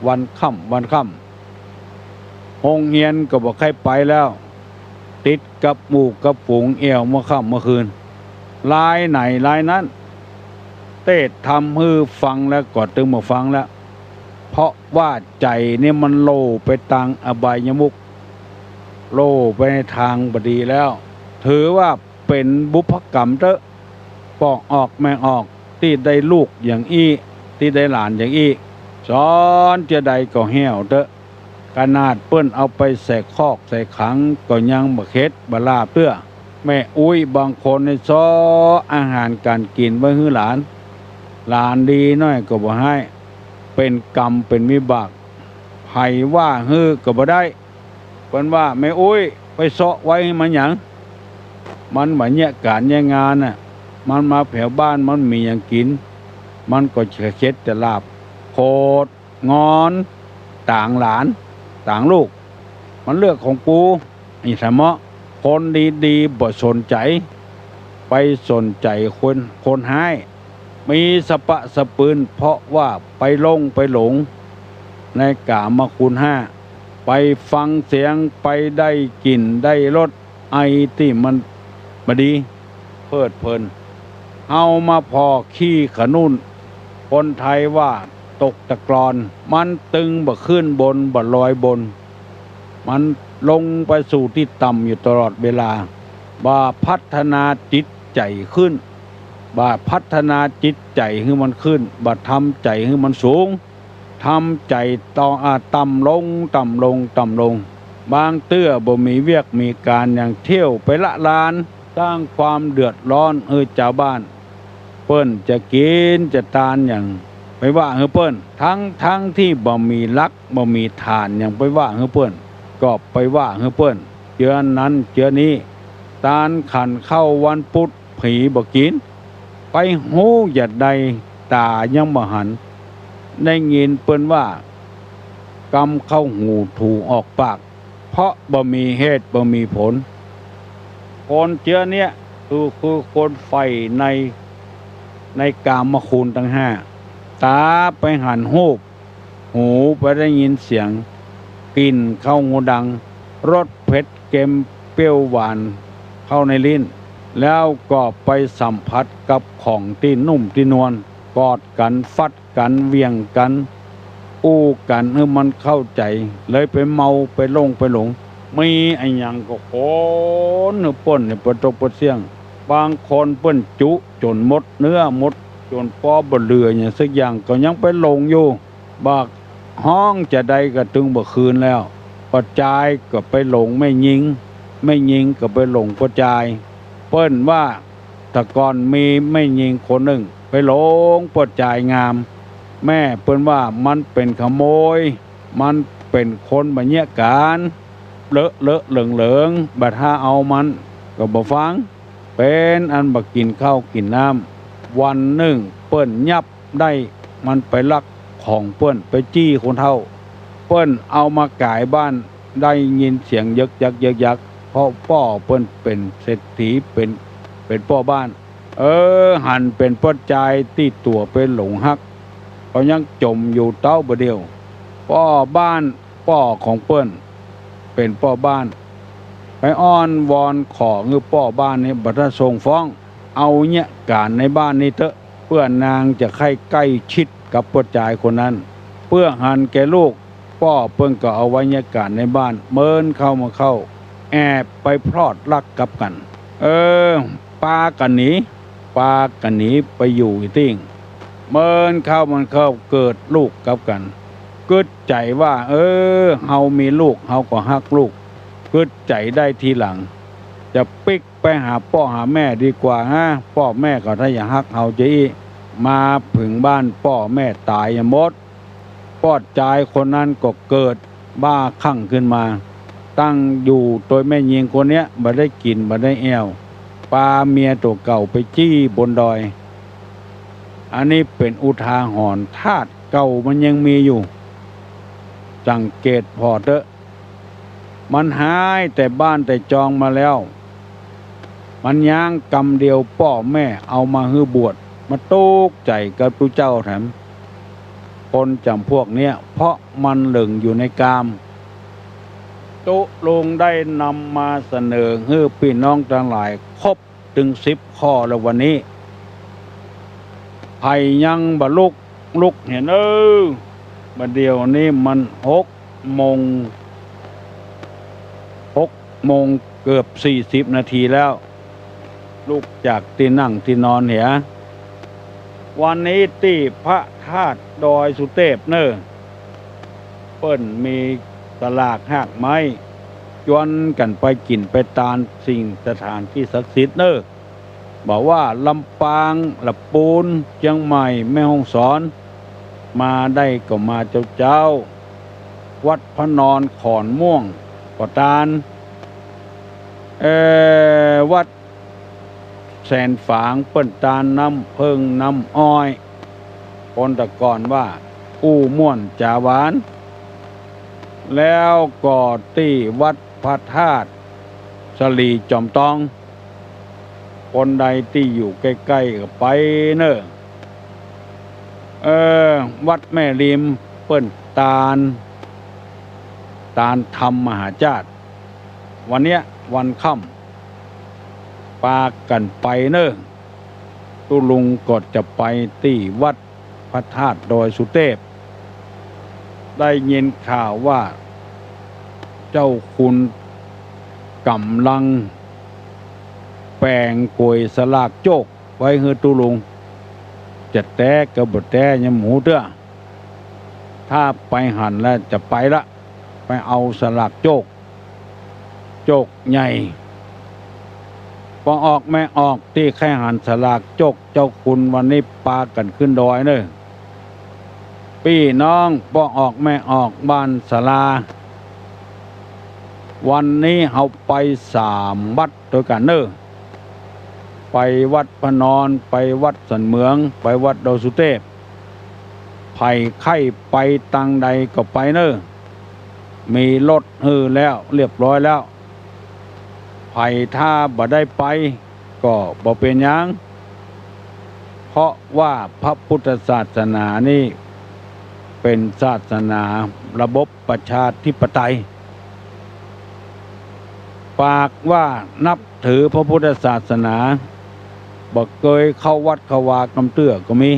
วันค่ำวันค่ำ โฮงเฮียนก็บ่ใค่ไปแล้ว ติดกับหมู่กับฝูงแอ่วเมื่อค่ำเมื่อคืน ลายไหนลายนั้น เตศน์ทำหื้อฟังแล้วก็ตึงบ่ฟังแล้ว เพราะว่าใจ๋นี่มันโล่ไปตางอบายมุข โล่ไปในตางบ่ดีแล้ว ถือว่าเป๋นบุพกรรมเต๊อะ ป้อออกแม่ออก ตี้ได้ลูกอย่างอี้ ตี้ได้หลานอย่างอี้ สอนเจื้อใดก็แห้วเต๊อะ ขนาดเปิ้นเอาไปใส่คอกใส่ขังก็ยังบ่เข็ดบ่ลาบเตื้อ แม่อุ๊ยบางคนนี่เซาะอาหารก๋านกิ๋นไว้หื้อหลาน หลานดีหน้อยก็บ่หื้อ เป๋นกรรมเป๋นวิบาก ใผว่าหื้อก็บ่ได้ เปิ้นว่า แม่อุ๊ยไปเซาะไว้หื้อมันหยัง มันบ่เยียะก๋านเยียะงานน่ะ มันมาแผวบ้านมันมีหยังกิ๋น มันก็จะเข็ดจะลาบ โขดงอนตางหลานตางลูก มันเรื่องของกู อี้สะเหมาะ คนดีๆ บ่สนใจ๋ ไปสนใจ๋คน คนฮ้าย มีสะปะสะปืน เพราะว่าไปหลงไปหลงในก๋ามคุณห้า ไปฟังเสียง ไปได้กลิ่นได้รส ไอ้ตี้มันบ่ดี เพลิดเพลิน เฮามาผ่อขี้ขะนุ่น คนไทยว่าตกตะกรอน มันตึงบ่ขึ้นบน บ่ลอยบน มันลงไปสู่ตี้ต่ำอยู่ตลอดเวลา บ่พัฒนาจิตใจ๋ขึ้น บ่พัฒนาจิตใจ๋หื้อมันขึ้น บ่ทำใจ๋หื้อมันสูง ทำใจ๋ต่อ อ่า ต่ำลง ต่ำลง ต่ำลง บางเตื้อบ่มีเวียกมีก๋านหยัง เที่ยวไปละลาน สร้างความเดือดร้อนหื้อจาวบ้าน เปิ้นจะกิ๋นจะตานหยัง ไปว่าหื้อเปิ้น ทั้งๆ ตี้บ่มีหลัก บ่มีฐานหยัง ไปว่าหื้อเปิ้น ก็ไปว่าหื้อเปิ้น เจื้อนั้นเจื้อนี้ ตานขันข้าววันปุธ ผีบ่กิ๋น ไปฮู้จะใด ต๋ายังบ่หัน ได้ยินเปิ้นว่า กำเข้าหูถูออกปาก เพราะบ่มีเหตุบ่มีผล คนเจื้อเนี้ยคือ คือคนใฝ่ใน ในก๋ามคุณตังห้า ต๋าไปหันฮูป หูไปได้ยินเสียง กลิ่นเข้าหูดัง รสเผ็ดเค็มเปรี้ยวหวานเข้าในลิ้น แล้วก็ไปสัมผัสกับของตี้นุ่มตี้นวล กอดกั๋น ฟัดกั๋น เหวี่ยงกั๋น อู้กั๋นหื้อมันเข้าใจ๋ เลยไปเมาไปหลงไปหลง มีอะหยังก็ขนหื้อเปิ้นเนี่ย ปะตกปะเสี้ยง บางคนเปิ้นจุจ๋นหมดเนื้อหมดจ๋นปอบ่เหลือหยังสักอย่าง ก็ยังไปหลงอยู่ บ่ฮ้องจะใดก็ตึงบ่คืนแล้ว ป้อจายก็ไปหลงแม่ญิง แม่ญิงก็ไปหลงป้อจาย เปิ้นว่า แต่ก่อนมีแม่ญิงคนนึ่งไปหลงป้อจายงาม แม่เปิ้นว่ามันเป๋นขโมย มัน เป๋นคนบ่เยียะก๋าน เลอะเลอะเหลิงเหลิง บ่ถ้าเอามันก็บ่ฟัง เป๋นอันบ่กิ๋นข้าวกิ๋นน้ำ วันนึ่งเปิ้นยับได้ มันไปลักของเปิ้น ไปจี้คนเฒ่า เปิ้นเอามาก๋ายบ้าน ได้ยินเสียงเยิกยักเยิกยัก เพราะป้อเปิ้นเป๋นเศรษฐี เป๋น เป๋นป้อบ้าน เออ หันเป๋นป้อจายตี้ตั๋วไปหลงฮัก ก็ยังจ๋มอยู่เต๊าบ่าเดี่ยว ป้อบ้าน ป้อของเปิ้น เป๋นป้อบ้าน ไปอ้อนวอนขอหื้อป้อบ้านนี้บ่ถ้าส่งฟ้อง เอาเยียะก๋านในบ้านนี้เต๊อะ เปื้อนางจะใค่ใก้ชิดกับป้อจายคนนั้น เปื้อหันแก่ลูก ป้อเปิ้นก็เอาไว้เยียะก๋านในบ้าน เมินเข้ามาเข้า แอบไปพลอดรักกับกั๋น เออ ปากั๋นหนี ปากั๋นหนีไปอยู่ตี้ เมินเข้ามันเข้าเกิดลูกกับกั๋น กึ๊ดใจ๋ว่า เออ เฮามีลูก เฮาก็ฮักลูก กึ๊ดใจ๋ได้ทีหลัง จะปิ๊กไปหาป้อหาแม่ดีกว่าฮะ ป้อแม่เขาถ้าจะฮักเฮาจะอี้ มาผึงบ้านป้อแม่ต๋ายหมด ป้อจายคนนั้นก็เกิดบ้าคลั่งขึ้นมา ตั้งอยู่โตยแม่ญิงคนเนี้ย บ่ได้กิ๋นบ่ได้แอ่ว ปาเมียตั๋วเก่าไปจี้บนดอย อันนี้เป๋นอุทาหรณ์ ธาตุเก่ามันยังมีอยู่ สังเกตผ่อเต๊อะ มันฮ้ายแต่บ้านแต่จองมาแล้ว มันย้างกำเดียวป้อแม่เอามาหื้อบวช มาตุ๊กใจ๋กับตุ๊เจ้าแถม คนจ๋ำพวกเนี้ย เพราะมันเหลิงอยู่ในกาม ตุ๊ลุงได้นำมาเสนอหื้อปี้น้องตังหลายครบ ตึงสิบข้อแล้ววันนี้ ใผยังบ่ลุก ลุกเหียเน่อ บ่าเดี่ยวนี้มันหกโมง หกโมงเกือบสี่สิบนาทีแล้ว ลุกจากตี้นั่งตี้นอนเหีย วันนี้ตี้พระธาตุดอยสุเตพเน่อ เปิ้นมีสลากฮากไม้ จวนกั๋นไปกิ๋นไปตานสิ่งสถานตี้ศักดิ์สิทธิ์เน่อ บ่าว่าลำปาง ละปูน เจียงใหม่ แม่ฮ่องสอน มาได้ก็มาเจ้าๆ วัดพระนอนขอนม่วงก็ตาน เอ่อ วัดแสนฝางเปิ้นตานน้ำเผิ้งน้ำอ้อย คนแต่ก่อนว่าอู้ม่วนจ๋าหวาน แล้วก็ตี้วัดพระธาตุสะหลีจอมตอง คนใดตี้อยู่ใก้ๆ ก็ไปเน่อ เออ วัดแม่ริมเปิ้นตาน ตานธรรมมหาจ้าด วันเนี้ยวันค่ำ ปากั๋นไปเน่อ ตุ๊ลุงก็จะไปตี้วัดพระธาตุดอยสุเตพ ได้ยินข่าวว่าเจ้าคุณก๋ำลังแป๋งก๋วยสลากโจคไว้หื้อตุ๊ลุง จะแต๊ก็บ่แต๊ยังบ่ฮู้เตื้อ ถ้าไปหั้นแล้วจะไปละ ไปเอาสลากโจค โจคใหญ่ ป้อออกแม่ออกตี้ใค่หันสลากโจคเจ้าคุณวันนี้ปากั๋นขึ้นดอยเน่อ ปี้น้องป้อออกแม่ออกบ้านสาลา วันนี้เฮาไปสามวัดตวยกั๋นเน่อ ไปวัดพระนอน ไปวัดสันเหมือง ไปวัดดอยสุเตพ ใผใค่ไปตางใดก็ไปเน่อ มีรถหื้อแล้วเรียบร้อยแล้ว ใผถ้าบ่ได้ไปก็บ่เป๋นหยัง เพราะว่าพระพุทธศาสนานี่เป๋นศาสนาระบบประชาธิปไตย ปากว่านับถือพระพุทธศาสนา บ่เกยเข้าวัดเข้าวากำเตื้อก็มี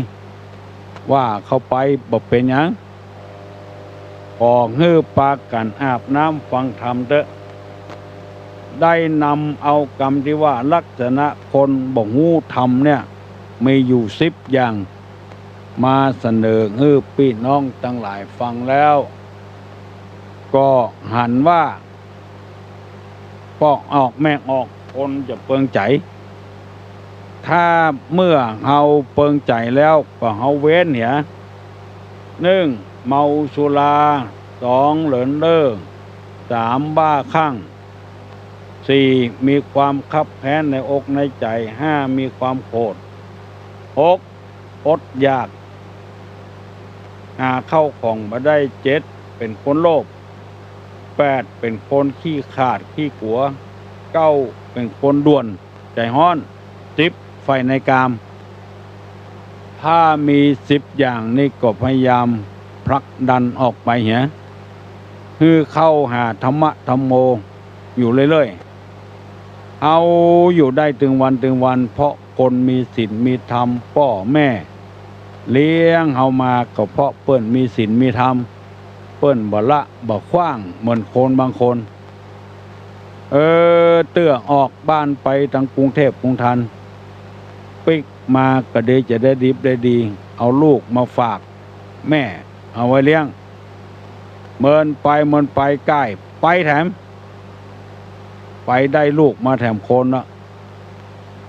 ว่าเข้าไปบ่เป๋นหยัง ขอหื้อปากั๋นอาบน้ำฟังธรรมเต๊อะ ได้นำเอากำตี้ว่าลักษณะคนบ่ฮู้ธรรมเนี่ย มีอยู่สิบอย่าง มาเสนอหื้อปี้น้องตังหลายฟังแล้ว ก็หันว่า ป้อออกแม่ออกคนจะเปิงใจ๋ ถ้าเมื่อเฮาเปิงใจ๋แล้วก็เฮาเว้นเหีย นึ่ง เมาสุรา สอง เหลินเล่อ สาม บ้าคลั่ง สี่ มีความคับแค้นในอกในใจ๋ ห้า มีความโขด หก อดอยาก หาเข้าของบ่ได้ เจ็ด เป๋นคนโลภ แปด เป๋นคนขี้ขลาดขี้กั๋ว เก้า เป๋นคนด่วนใจ๋ฮ้อน สิบ ใฝ่ในกาม ถ้ามีสิบอย่างนี้ก็พยายามผลักดันออกไปเหีย หื้อเข้าหาธรรมะธัมโมอยู่เรื่อยๆ เฮาอยู่ได้ตึงวันตึงวัน เพราะคนมีศีลมีธรรม ป้อแม่เลี้ยงเฮามาก็เพราะเปิ้นมีศีลมีธรรม เปิ้นบ่ละบ่ขว้างเหมือนคนบางคน เออ เตื้อออกบ้านไปตังกรุงเทพฯ กรุงธน ปิ๊กมาก็ดีจะได้ดิบได้ดี เอาลูกมาฝากแม่เอาไว้เลี้ยง เมินไปเมินไปก้ายไปแถม ไปได้ลูกมาแถมคนละ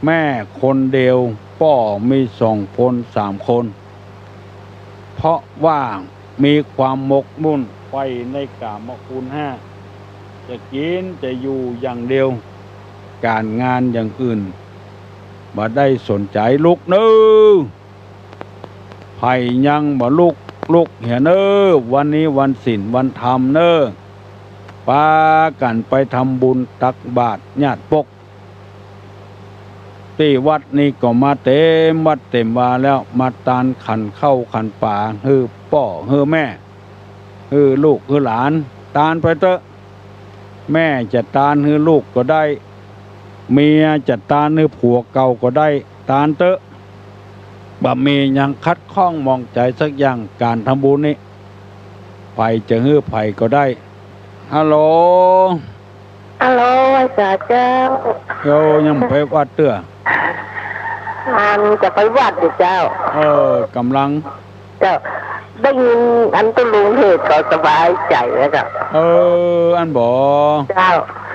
แม่คนเดียว ป้อมีสองคนสามคน เพราะว่ามีความหมกมุ่นใฝ่ในกามคุณห้า จะกิ๋นจะอยู่อย่างเดียว ก๋านงานอย่างอื่นบ่ได้สนใจ๋ ลุกเน่อ ใผยังบ่ลุก ลุกเหียเน่อ วันนี้วันศีลวันธรรมเน่อ ปากั๋นไปทำบุญตักบาตรญาติปก ตี้วัดนี้ก็มาเต็มวัดเต็มวาแล้ว มาตานขันข้าวขันป๋า หื้อป้อหื้อแม่ หื้อลูกหื้อหลาน ตานไปเต๊อะ แม่จะตานหื้อลูกก็ได้ เมียจะตานหื้อผัวเก่าก็ได้ ตานเต๊อะ บ่มีหยังขัดข้องหมองใจ๋สักอย่าง ก๋านทำบุญนี้ ใผจะหื้อใผก็ได้ ฮัลโหล ฮัลโหล ไหว้สาเจ้า โย ยังไปวัดเตื้อ อันจะไปวัดอยู่เจ้า เออ ก่ำลัง เจ้า ได้ยินอันตุ๊ลุงเทศน์ก็สบายใจ๋แล้วเจ้า เออ อั้นบ่ เจ้า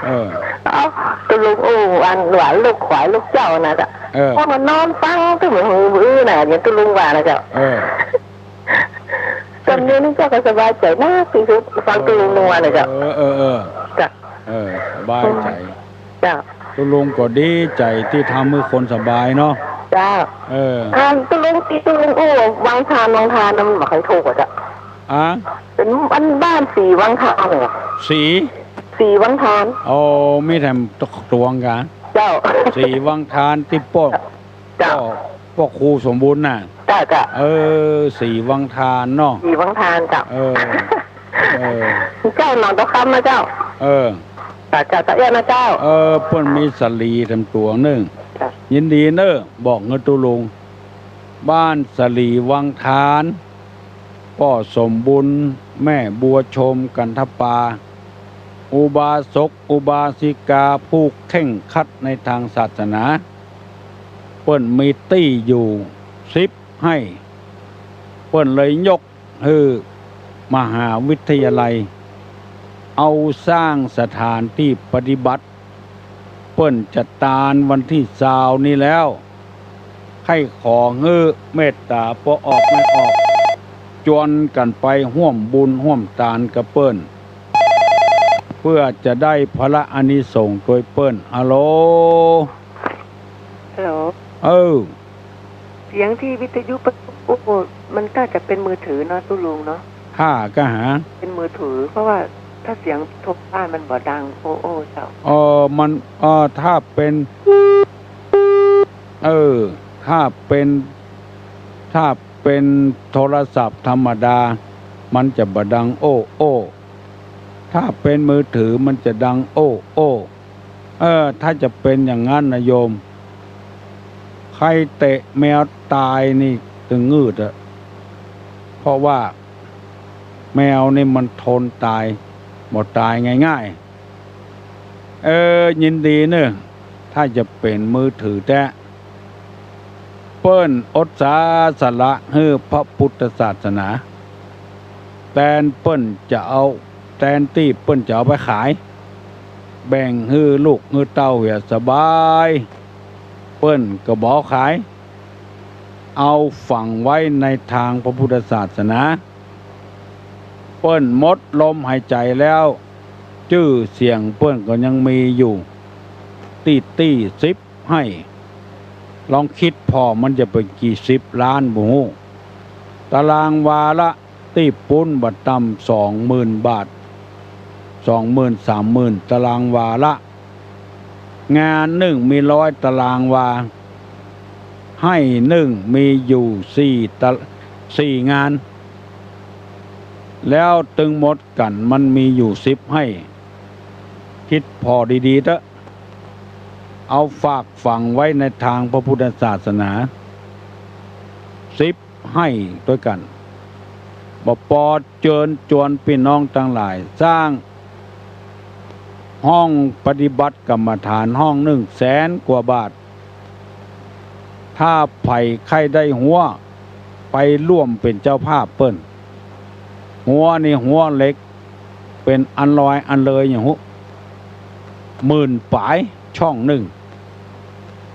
เออ เอ้า ตุ๊ลุงอู้อันว่าลูกขวายลูกเจ้านะเจ้า เออ เพราะว่านอนฟังตึงหื้ออื้อน่ะ อย่างตุ๊ลุงว่านะเจ้า เออ ต๋อนนี้นี่เจ้าก็สบายใจ๋นักตี้สุด ฟังตุ๊ลุงนัวนะเจ้า เออ เออ เออ เจ้า เออ สบายใจ๋ เจ้า ตุ๊ลุงก็ดีใจ๋ตี้ทำหื้อคนสบายเนาะ เจ้า เออ อันตุ๊ลุงตี้ตุ๊ลุงอู้วังทาน วังทานนั้นบ่ใค่ถูกอะเจ้า อะ เป๋นอันบ้านสีวังทานเหรอ สี สีวังทาน โอ้ มีแถมตวงกา เจ้า สีวังทานตี้ป้อ เจ้า ป้อ ป้อครูสมบูรณ์น่ะ เจ้า เจ้า เออ สีวังทานเนาะ สีวังทานเจ้า เออ เออ เจ้าหนองตะคำนะเจ้า เออ เจ้า เจ้า ตะเอี้ยะนะเจ้า เออ เปิ้นมีสาลีแถมตวงนึ่ง เจ้า ยินดีเน่อ บอกเน่อตุ๊ลุง บ้านสาลีวังทาน ป้อสมบูรณ์ แม่บัวชม กันทปา อุบาสกอุบาสิกาผู้เคร่งครัดในตางศาสนา เปิ้นมีตี้อยู่สิบไฮ่ เปิ้นเลยยกหื้อมหาวิทยาลัย เอาสร้างสถานตี้ปฏิบัติ เปิ้นจะตานวันตี้ซาวนี้แล้ว ใค่ขอหื้อเมตต๋าป้อออกแม่ออก จวนกั๋นไปฮ่วมบุญฮ่วมตานกับเปิ้น เปื้อจะได้ผละอานิสงส์ตวยเปิ้น ฮัลโหล ฮัลโหล เออ เสียงตี้วิทยุ โอ้ มันน่าจะเป๋นมือถือเนาะตุ๊ลุงเนาะ ถ้าก็หา เป๋นมือถือ เพราะว่าถ้าเสียงโทรบ้านมันบ่ดัง โอ้ โอ้ เจ้า เออ มัน เออ ถ้าเป๋น เออ ถ้าเป๋น ถ้าเป๋นโทรศัพท์ธรรมดา มันจะบ่ดัง โอ้ โอ้ ถ้าเป๋นมือถือมันจะดัง โอ้ โอ้ เออ ถ้าจะเป๋นอย่างนั้นนะโยม ใค่เตะแมวต๋ายนี่ตึงงืดอะ เพราะว่าแมวนี่มันทนต๋าย บ่ต๋ายง่ายๆ เออ ยินดีเน่อ ถ้าจะเป๋นมือถือแต๊ เปิ้นอดสาสละหื้อพระพุทธศาสนา แตนเปิ้นจะเอา แตนตี้เปิ้นจะเอาไปขาย แบ่งหื้อลูกหื้อเต้าเหียสบาย เปิ้นก็บ่ขาย เอาฝังไว้ในตางพระพุทธศาสนา เปิ้นหมดลมหายใจ๋แล้ว จื้อเสียงเปิ้นก็ยังมีอยู่ ตี้ๆ สิบไฮ่ ลองกึ๊ดผ่อมันจะเป๋นกี่สิบล้านบ่ฮู้ ตารางวาละ ตี้ปู๊นบ่ต่ำสองหมื่นบาท สองหมื่น สามหมื่น ตารางวาละ งานนึ่งมีร้อยตารางวา ไฮ่นึ่งมีอยู่สี่ตะ- สี่งาน แล้วตึงหมดกั๋นมันมีอยู่สิบไฮ่ กึ๊ดผ่อดีๆ เต๊อะ เอาฝากฝังไว้ในตางพระพุทธศาสนา สิบไฮ่ตวยกั๋น บ่ปอเจิญจวนปี้น้องตังหลาย สร้างห้องปฏิบัติกรรมฐานห้องนึ่งแสนกว่าบาท ถ้าใผใค่ได้ฮั้ว ไปร่วมเป๋นเจ้าภาพเปิ้น ฮั้วนี่ฮั้วเหล็ก เป๋นอันลอยอันเลยอย่างฮู้ หมื่นป๋ายช่องนึ่ง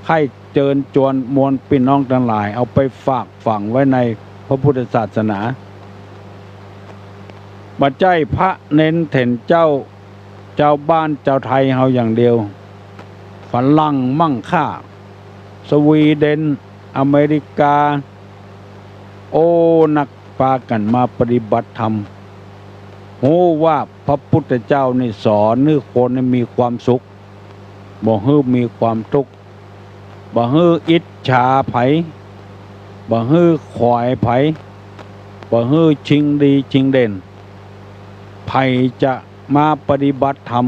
ใค่เจิญจวนมวลปี้น้องตังหลาย เอาไปฝากฝังไว้ในพระพุทธศาสนา บ่ใจ้พระเณรเถรเจ้า จาวบ้านจาวไทยเฮาอย่างเดียว ฝรั่งมั่งค่า สวีเดน อเมริกา โอ้ นักปากั๋นมาปฏิบัติธรรม ฮู้ว่าพระพุทธเจ้านี่สอนหื้อคนนี่มีความสุข บ่หื้อมีความตุ๊กข์ บ่หื้ออิจฉาใผ บ่หื้อขวายใผ บ่หื้อชิงดีชิงเด่น ใผจะมาปฏิบัติธรรม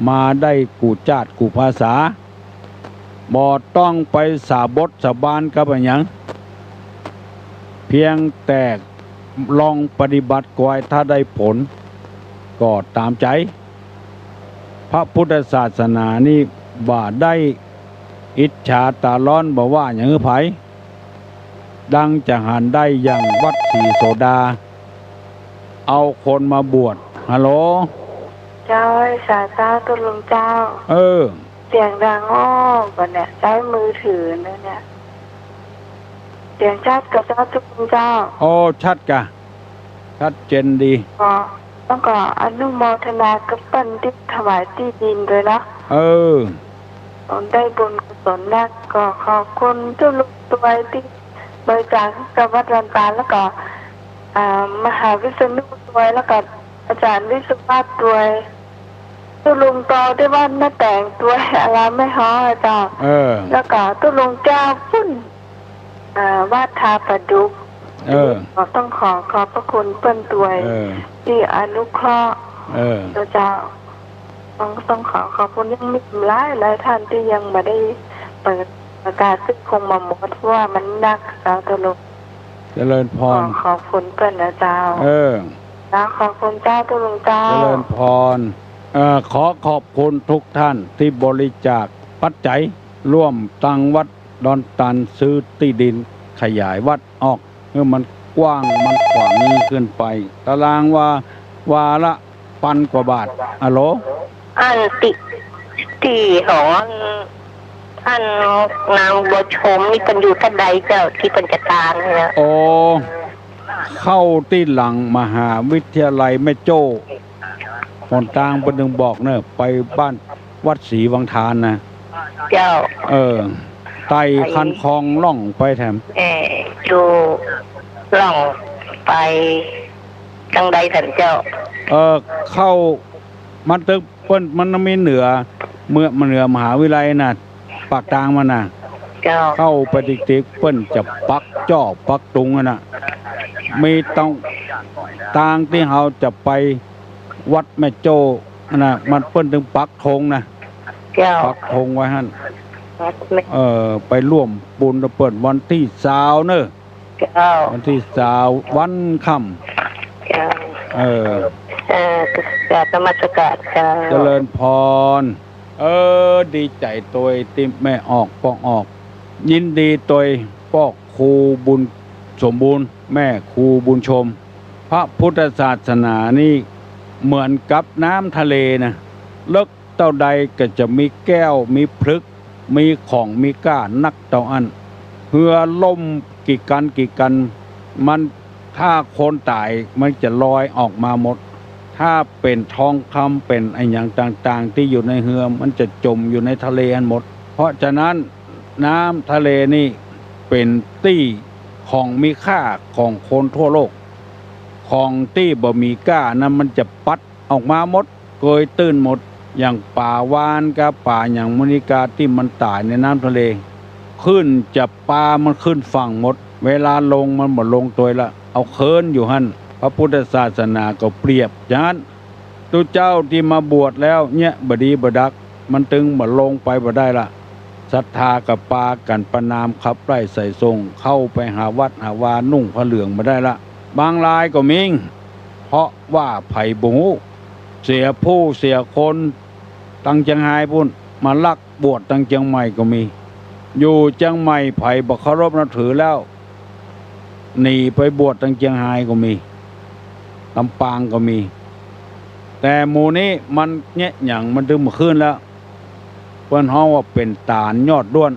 มาได้กู้จาติกู้ภาษา บ่ต้องไปสาบดสาบานกับอะหยัง เพียงแต่ลองปฏิบัติกอย ถ้าได้ผล ก็ต๋ามใจ๋ พระพุทธศาสนานี่บ่ได้อิจฉาต๋าร้อน บ่ว่าหยังหื้อใผ ดังจะหันได้อย่างวัดศรีโสดา เอาคนมาบวช ฮัลโหล เจ้า สาเจ้า ตุ๊ลุงเจ้า เออ เสียงดังอ้อ บ่เนี่ย ใจ๊มือถือนะเนี่ย เสียงชัดก่อเจ้า ตุ๊ลุงเจ้า โอ้ ชัดก่ะ ชัดเจนดี ก็ แล้วก็อนุโมทนากับเปิ้นตี้ถวายตี้ดินตวยเนาะ เออ ได้บุญกุศลนัก ก็ขอบคุณตุ๊ลุงตวยตี้บริจาคให้กับวัดดอนตาล แล้วก็ อ่า มหาวิษณุตวย แล้วก็อาจ๋ารย์วิศวะตวย ตุ๊ลุงเกาตี้วัดแม่แต๋งตวย อารามแม่ฮ้อ เจ้า เออ แล้วก็ตุ๊ลุงแก้วปุ้น อ่า วัดท่าปะดุก เออ ก็ต้องขอขอบพระคุณเปิ้นตวย เออ ตี้อนุเคราะห์ เออ เจ้า ต้อง ต้องขอขอบคุณ ยังมีหลายหลายท่านตี้ยังบ่ได้เปิดประกาศ ซึ่งคงบ่หมด เพราะว่ามันนัก เจ้า ตุ๊ลุง เจริญพร ขอขอบคุณเปิ้นนะเจ้า เออ เจ้า ขอบคุณเจ้า ตุ๊ลุงเจ้า เจริญพร เอ่อ ขอขอบคุณทุกท่านตี้บริจาคปัจจัย ร่วมตังวัดดอนตาล ซื้อตี้ดินขยายวัดออก หื้อมันกว้างมันขวางขึ้นไป ตารางวา วาละ ปันกว่าบาท อะโหล อันตี้ ตี้ของอัน อันนางบัวชมนี่เปิ้นอยู่ท่านใดเจ้า ตี้เปิ้นจะตางเนี่ย โอ้ เข้าตี้หลังมหาวิทยาลัยแม่โจ้ หนตางเปิ้นตึงบอกเน่อ ไปบ้านวัดศรีวังทานนะ เจ้า เออ ไต่คันคลองล่องไปแถม เออ อยู่ล่องไปตางใดท่านเจ้า เออ เข้า มันตึง เปิ้น มันมีเหนือ เมือง เหนือมหาวิทยาลัยน่ะ ปากตางมันน่ะ เจ้า เข้าไปติ๊กๆ เปิ้นจะปักจ้อปักตุงอะน่ะ มีตาง ตางตี้เฮาจะไปวัดแม่โจ้น่ะ มันเปิ้นตึงปักธงน่ะ เจ้า ปักธงไว้หั้น วัดแม่ เออ ไปร่วมบุญกับเปิ้นวันตี้ซาวเน่อ เจ้า วันตี้ซาว วันค่ำ เจ้า เออ เออ กราบนมัสการเจ้า เจริญพร เออ ดีใจ๋ตวยตี้แม่ออกป้องออก ยินดีตวยป้อครูบุญสมบูรณ์ แม่ครูบุญชม พระพุทธศาสนานี่เหมือนกับน้ำทะเลนะ ลึกเต้าใดก็จะมีแก้ว มีผลึก มีของมีก้านักเต้าอั้น เฮือล่มกี่กั๋นกี่กั๋น มัน ถ้าคนต๋ายมันจะลอยออกมาหมด ถ้าเป๋นทองคำ เป๋นอะหยังต่างๆ ตี้อยู่ในเฮือ มันจะจ๋มอยู่ในทะเลหั้นหมด เพราะฉะนั้น น้ำทะเลนี่เป๋นตี้ของมีค่าของคนทั่วโลก ของตี้บ่มีก้านั้นมันจะปัดออกมาหมด เกยตื้นหมด อย่างป๋าวาฬกับป๋าหยังหมู่นี้กาตี้มันต๋ายในน้ำทะเล ขึ้นจะปามันขึ้นฝั่งหมด เวลาลงมันบ่ลงตวยละ เอาเคิ้นอยู่หั้น พระพุทธศาสนาก็เปรียบอย่างนั้น ตุ๊เจ้าตี้มาบวชแล้วเนี่ยบ่ดีบ่ดัก มันตึงบ่ลงไปบ่ได้ละ ศรัทธาก็ปากั๋นประณามขับไล่ไถ่ส่ง เข้าไปหาวัดหาวา นุ่งผ้าเหลืองบ่ได้ละ บางรายก็มี เพราะว่าใผบ่ฮู้ เสียผู้เสียคน ตังเจียงฮายปู้น มาลักบวชตังเจียงใหม่ก็มี อยู่เจียงใหม่ใผบ่เคารพนับถือแล้ว หนีไปบวชตังเจียงฮายก็มี ลำปางก็มี แต่หมู่นี้มันเยียะหยังมันตึงบ่ขึ้นแล้ว เปิ้นฮ้องว่าเป๋นต๋านยอดด้วน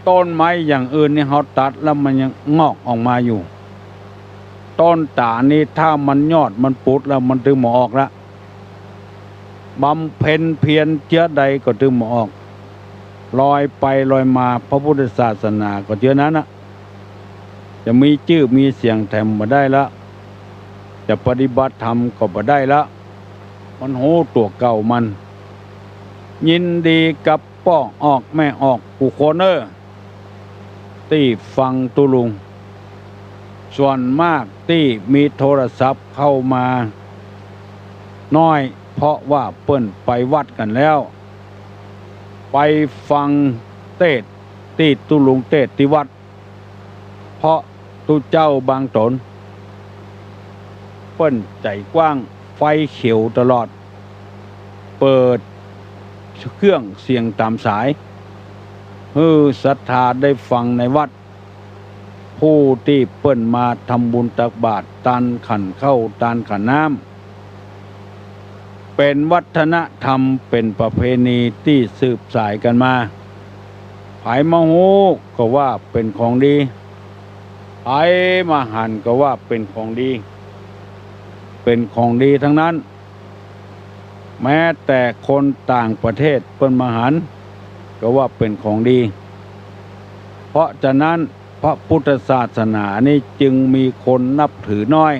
ต้นไม้อย่างอื่นนี่เฮาตัดแล้วมันยังงอกออกมาอยู่ ต้นต๋านนี่ถ้ามันยอดมันปุดแล้วมันตึงบ่ออกละ บำเพ็ญเพียรเจื้อใดก็ตึงบ่ออก ลอยไปลอยมา พระพุทธศาสนาก็เจื้อนั้นน่ะ จะมีจื้อมีเสียงแถมบ่ได้ละ จะปฏิบัติธรรมก็บ่ได้ละ มันฮู้ตั๋วเก่ามัน ยินดีกับป้อออกแม่ออกกู้คนเอ้อ ตี้ฟังตุ๊ลุง ส่วนมากตี้มีโทรศัพท์เข้ามาน้อย เพราะว่าเปิ้นไปวัดกั๋นแล้ว ไปฟังเตสน์ตี้ตุ๊ลุงเตสน์ตี้วัด เพราะตุ๊เจ้าบางต๋น เปิ้นใจ๋กว้าง ไฟเขียวตลอด เปิดเครื่องเสียงต๋ามสาย หื้อศรัทธาได้ฟังในวัด ผู้ตี้เปิ้นมาทำบุญตักบาตร ตานขันข้าว ตานขันน้ำ เป๋นวัฒนธรรม เป๋นประเพณีตี้สืบสายกั๋นมา ใผมาฮู้ก็ว่าเป๋นของดี ใผมาหันก็ว่าเป๋นของดี เป๋นของดีตังนั้น แม้แต่คนต่างประเทศเปิ้นมาหัน ก็ว่าเป๋นของดี เพราะฉะนั้นพระพุทธศาสนานี่จึงมีคนนับถือน้อย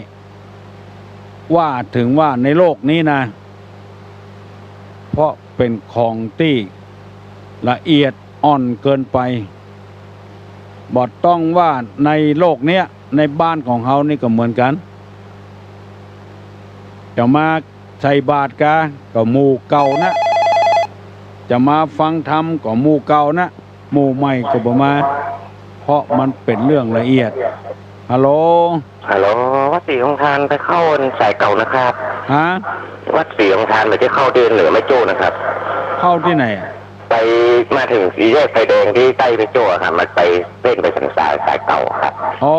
ว่าเถิงว่าในโลกนี้นะ เพราะเป๋นของตี้ละเอียดอ่อนเกินไป บ่ต้องว่าในโลกเนี้ย ในบ้านของเฮานี่ก็เหมือนกั๋น จะมาใส่บาตรกา ก็หมู่เก่านะ จะมาฟังธรรมก็หมู่เก่านะ หมู่ใหม่ก็บ่มา เพราะมันเป๋นเรื่องละเอียด ฮัลโหล ฮัลโหล วัดศรีวังทานไปเข้าสายเก่านะครับ ฮะ วัดศรีวังทาน บ่ใจ้เข้าตี้เหนือแม่โจ้นะครับ เข้าตี้ไหนอะ ไป มาเถิงสี่แยกไฟแดงตี้ใต้แม่โจ้อะครับ มันไปเส้นไปสันทรายสายเก่าอะครับ อ๋อ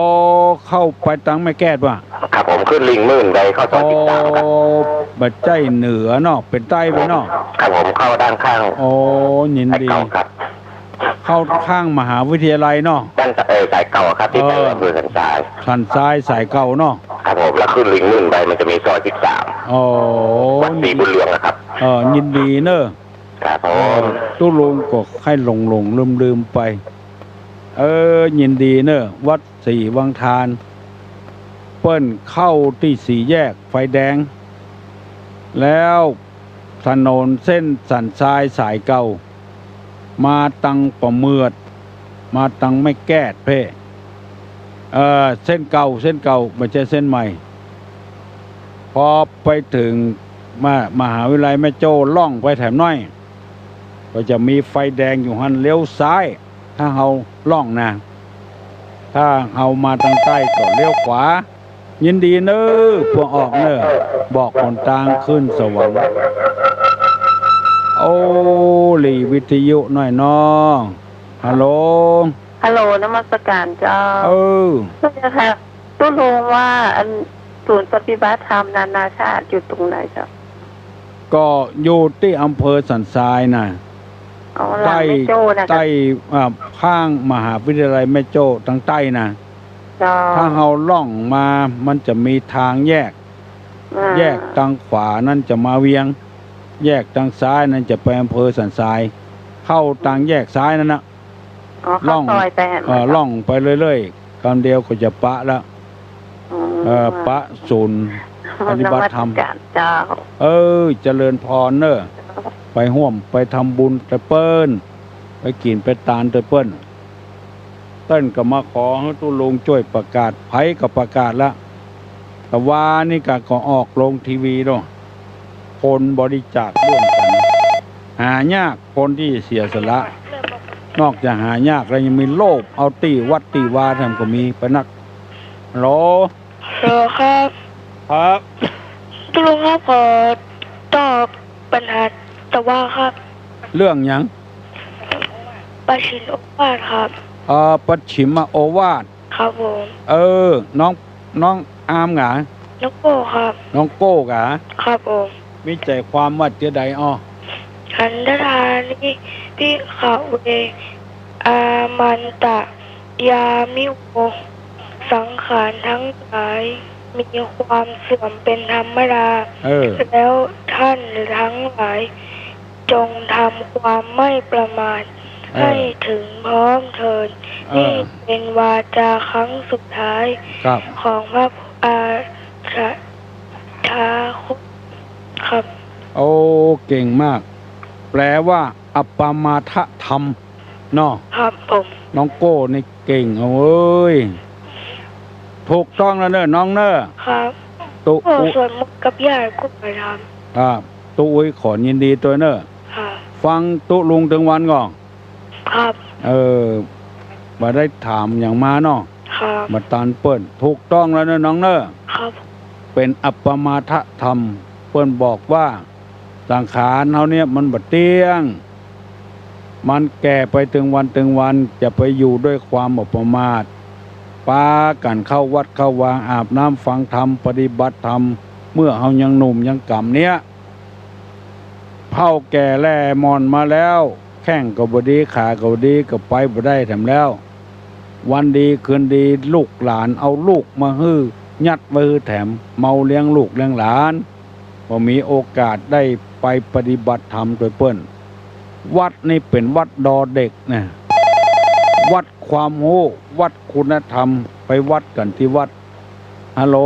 เข้าไปตังแม่แก้วว่ะ ครับผม ขึ้นลิงหมื่นไปเข้าซอยสิบสามครับ อ๋อ บ่ใจ้เหนือเนาะ เป๋นใต้ไปเนาะ ครับผม เข้าด้านข้าง อ๋อ ยินดี สายเก่าครับ เข้าข้างมหาวิทยาลัยเนาะ ด้าน เอ่อ สายเก่าอะครับ ตี้ไป เออ อำเภอสันทราย สันทรายสายเก่าเนาะ ครับผม แล้วขึ้นลิงหมื่นไปมันจะมีซอยสิบสาม อ๋อ วัดศรีบุญเรืองอะครับ เออ ยินดีเนอะ ครับผม เออ ตุ๊ลุงก็ใค่หลงๆ ลืมๆ ไป เออ ยินดีเนอะ วัดศรีวังทาน เปิ้นเข้าตี้สี่แยกไฟแดง แล้วถนนเส้นสันทรายสายเก่า มาตังป่าเมือด มาตังแม่แก้วเพ่ เอ่อ เส้นเก่า เส้นเก่า บ่ใจ้เส้นใหม่ พอไปเถิง ม- มหาวิทยาลัยแม่โจ้ ล่องไปแถมน้อย ก็จะมีไฟแดงอยู่หั้น เลี้ยวซ้าย ถ้าเฮาล่องนะ ถ้าเฮามาตังใต้ก็เลี้ยวขวา ยินดีเน่อ พวกออกเน่อ บอกหนตางขึ้นสวรรค์ โอ้ หลีวิทยุหน่อยน้อ ฮัลโหล ฮัลโหล นมัสการเจ้า เออ เจ้าค่ะ ตุ๊ลุงว่าอันศูนย์ปฏิบัติธรรมนานาชาติอยู่ตรงไหนเจ้า ก็อยู่ตี้อำเภอสันทรายน่ะ อ๋อ หลังแม่โจ้นะคะ ใต้ ใต้ อ่า ข้างมหาวิทยาลัยแม่โจ้ตังใต้น่ะ เจ้า ถ้าเฮาล่องมา มันจะมีตางแยก อ่า แยกตางขวานั้นจะมาเวียง แยกตางซ้ายนั้นจะไปอำเภอสันทราย เข้าตางแยกซ้ายนั้นนะ อ๋อ เข้า ล่อง ซอยไปหั่น เอ่อ เจ้า ล่องไปเรื่อยๆ กำเดียวก็จะปะแล้ว อืม เอ่อ ปะศูนย์ปฏิบัติธรรม นมัสการเจ้า เออ เจริญพรเน่อ ไปฮ่วมไปทำบุญตวยเปิ้น ไปกิ๋นไปตานตวยเปิ้น เปิ้นก็มาขอหื้อตุ๊ลุงจ้วยประกาศ ใผก็ประกาศละ ตะวานี้ก็ ก็ออกลงทีวีโลด คนบริจาคร่วมกั๋น หายากคนตี้เสียสละ นอกจากหายากแล้วยังมีโลภเอาตี้วัดตี้วาแถมก็มีไปนัก ฮัลโหล ฮัลโหลครับ ครับ ตุ๊ลุงครับ ขอตอบปัญหาตะวาครับ เรื่องหยัง ปัจฉิมโอวาทครับ เอ่อ ปัจฉิมโอวาท ครับผม เออ น้อง น้องอามหงา น้องโก้ครับ น้องโก้หงา ครับผม มีใจ๋ความว่าจะใดอ้อ ขันธทานิ ภิกขเว อามันตะ ยามิโว สังขารทั้งหลายมีความเสื่อมเป็นธรรมดา เออ แล้วท่านทั้งหลาย จงทำความไม่ประมาท เออ ให้ถึงพร้อมเถิด เออ นี่เป็นวาจาครั้งสุดท้าย ครับ ของพระอา พระตถาคตครับ โอ้ เก่งมาก แปลว่า อัปปมาทธรรม เนาะ ครับผม น้องโก้นี่เก่งเอาเว้ย ถูกต้องแล้วเน่อน้องเน่อ ครับ ตุ๊ โอ้ อุ สวดมนต์กับยายก็ไปทำ ครับ ตุ๊อุยขอยินดีตวยเน่อ ครับ ฟังตุ๊ลุงตึงวันก่อ ครับ เออ บ่ได้ถามหยังมาเนาะ ครับ มาตานเปิ้น ถูกต้องแล้วเน่อน้องเน่อ ครับ เป๋นอัปปมาทธรรม เปิ้นบอกว่า สังขารเฮาเนี่ยมันบ่เตี้ยง มันแก่ไปตึงวันตึงวัน จะไปอยู่ด้วยความบ่ประมาท ปากั๋นเข้าวัดเข้าวา อาบน้ำฟังธรรม ปฏิบัติธรรม เมื่อเฮายังหนุ่มยังก๋ำเนี่ย เฒ่าแก่แล่หม่อนมาแล้ว แข้งก็บ่ดี ขาก็บ่ดี ก็ไปบ่ได้แถมแล้ว วันดีคืนดี ลูกหลานเอาลูกมาหื้อ ยัดไว้หื้อแถม เมาเลี้ยงลูกเลี้ยงหลาน บ่มีโอกาสได้ไปปฏิบัติธรรมตวยเปิ้น วัดนี่เป๋นวัดดอเด็กนะ วัดความฮู้ วัดคุณธรรม ไปวัดกั๋นตี้วัด ฮัลโหล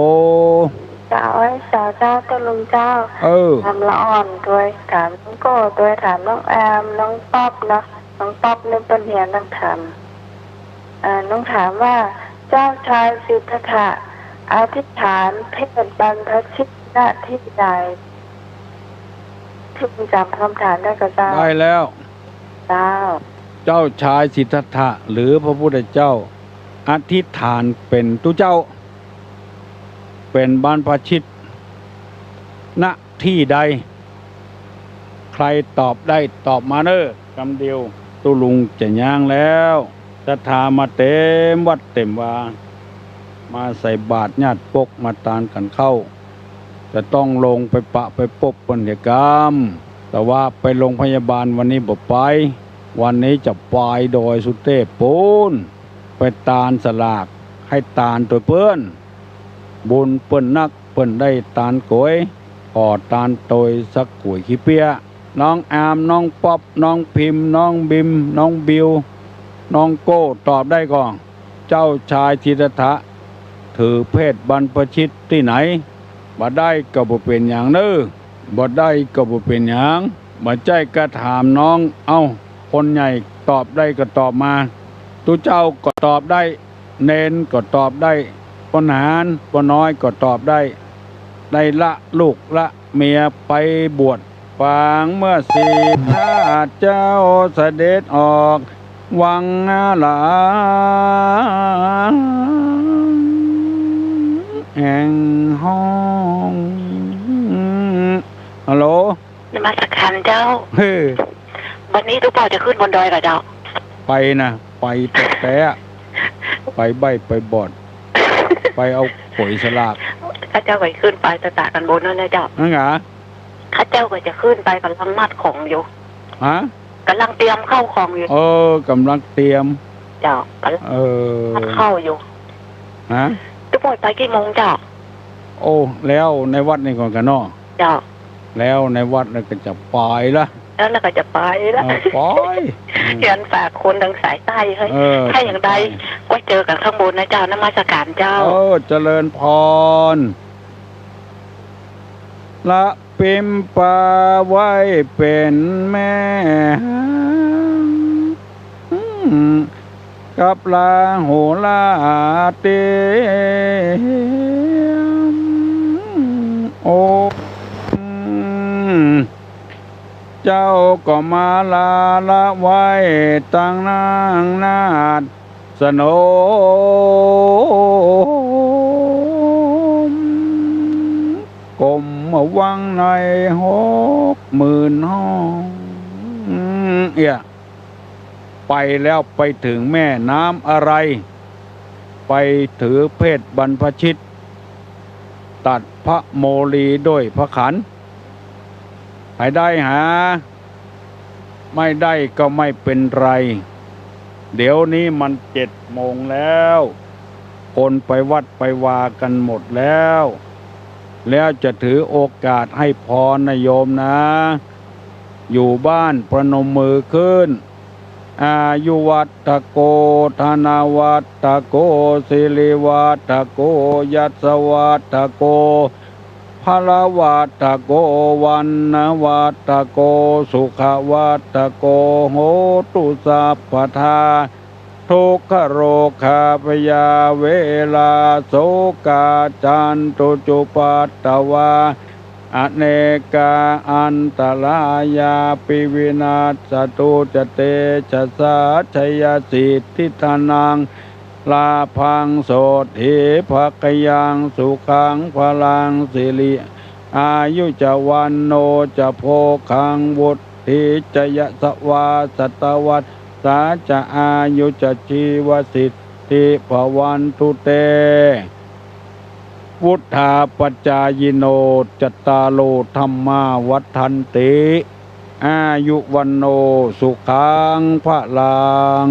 เจ้า เอ้ย เจ้า เจ้า ตุ๊ลุงเจ้า เออ ถามละอ่อนตวย ถามน้องโก้ตวย ถามน้องแอม น้องป๊อปเนาะ น้องป๊อปนี่เปิ้นเฮียนนักธรรม อ่า น้องถามว่า เจ้าชายสิทธัตถะอธิษฐานเพศบรรพชิต ณ ที่ใด ตุ๊ลุงจ๋ำกำถามได้ก่อเจ้า ได้แล้ว เจ้า เจ้าชายสิทธัตถะหรือพระพุทธเจ้า อธิษฐานเป๋นตุ๊เจ้า เป๋นบรรพชิต ณ ที่ใด ใผตอบได้ตอบมาเน่อ กำเดียวตุ๊ลุงจะย้างแล้ว ศรัทธามาเต๋มวัดเต๋มวา มาใส่บาตรญาติปกมาตานกั๋นเข้า จะต้องลงไปปะไปปบเปิ้นเหียกำ แต่ว่าไปโรงพยาบาลวันนี้บ่ไป วันนี้จะไปดอยสุเตพปู๊น ไปตานสลาก หื้อตานตวยเปิ้น บุญเปิ้นนัก เปิ้นได้ตานก๋วย ขอตานตวยสักก๋วยขี้เปี้ย น้องอาม น้องป๊อป น้องพิม น้องบิม น้องบิว น้องโก้ ตอบได้ก่อ เจ้าชายสิทธัตถะ ถือเพศบรรพชิตตี้ไหน บ่ได้ก็บ่เป๋นหยังเน่อ บ่ได้ก็บ่เป๋นหยัง บ่ใจ้ก็ถามน้อง เอ้า คนใหญ่ตอบได้ก็ตอบมา ตุ๊เจ้าก็ตอบได้ เณรก็ตอบได้ ป้อหนานป้อน้อยก็ตอบได้ ได้ละลูกละเมียไปบวช ปางเมื่อสิทธัตถะเจ้าเสด็จออกวังหลางแห่งห้อง ฮัลโหล นมัสการเจ้า เฮ้อ วันนี้ตุ๊เป้าจะขึ้นบนดอยก่อเจ้า ไปนะ ไปแต๊ๆ ไปใบ้ไปบอด ไปเอาก๋วยสลาก ข้าเจ้าก็ขึ้นไปตะตะกันบนนั่นนะเจ้า นั่นหงา ข้าเจ้าก็จะขึ้นไป ก่ำลังมัดของอยู่ ฮะ ก่ำลังเตรียมเข้าของอยู่ เออ ก่ำลังเตรียม เจ้า ก่ำลัง เออ มัดเข้าอยู่ ฮะ ตุ๊กหมวยไปกี่โมงเจ้า โอ้ แล้วในวัดนี่ก่อนกั๋นเนาะ เจ้า แล้วในวัดแล้วก็จะไปละ แล้วก็จะไปละ เออ ไป เฮียนฝากคนตังสายใต้เฮ้ย เออ ถ้าอย่างใด ใช่ ก็เจอกั๋นข้างบนนะเจ้า นมัสการเจ้า เออ เจริญพร ละปิมปาไว้เป๋นแม่ กับลาหูลาเตียม โอ้ เจ้าก็มาลาละไว้ตังนางนาฏสนม กรมวังในหกหมื่นห้อง เอี่ย ไปแล้วไปถึงแม่น้ำอะไร ไปถือเพศบรรพชิต ตัดพระโมลีด้วยพระขัน ใผได้หา ไม่ได้ก็ไม่เป็นไร เดี๋ยวนี้มันเจ็ดโมงแล้ว คนไปวัดไปวากันหมดแล้ว แล้วจะถือโอกาสให้พรนะโยมนะ อยู่บ้านประนมมือขึ้น อายุวัตโก ธนวัตโก สิริวัตโก ยศวัตโก พลวัตโก วรรณวัตโก สุขวัตโก โหตุสัพพทา ทุกขโรคาพยาเวรา โสกาจันตุจุปัตตวา อเนกาอันตรายาปิวินัสสตุ จะเตชะสา ชัยสิทธิธนัง ลาภัง โสตถีภะคะยัง สุขัง พลัง สิริ อายุจะ วันโณจะ โภคัง วุฒ ถี จะ ยะสวา สัตวัสสา จะ อายุจะ ชีวสิทธิ ภวันตุ เต วุฒาปจายิโน จัตตาโล ธัมมา วัฑฒันติ อายุ วันโณ สุขัง พลัง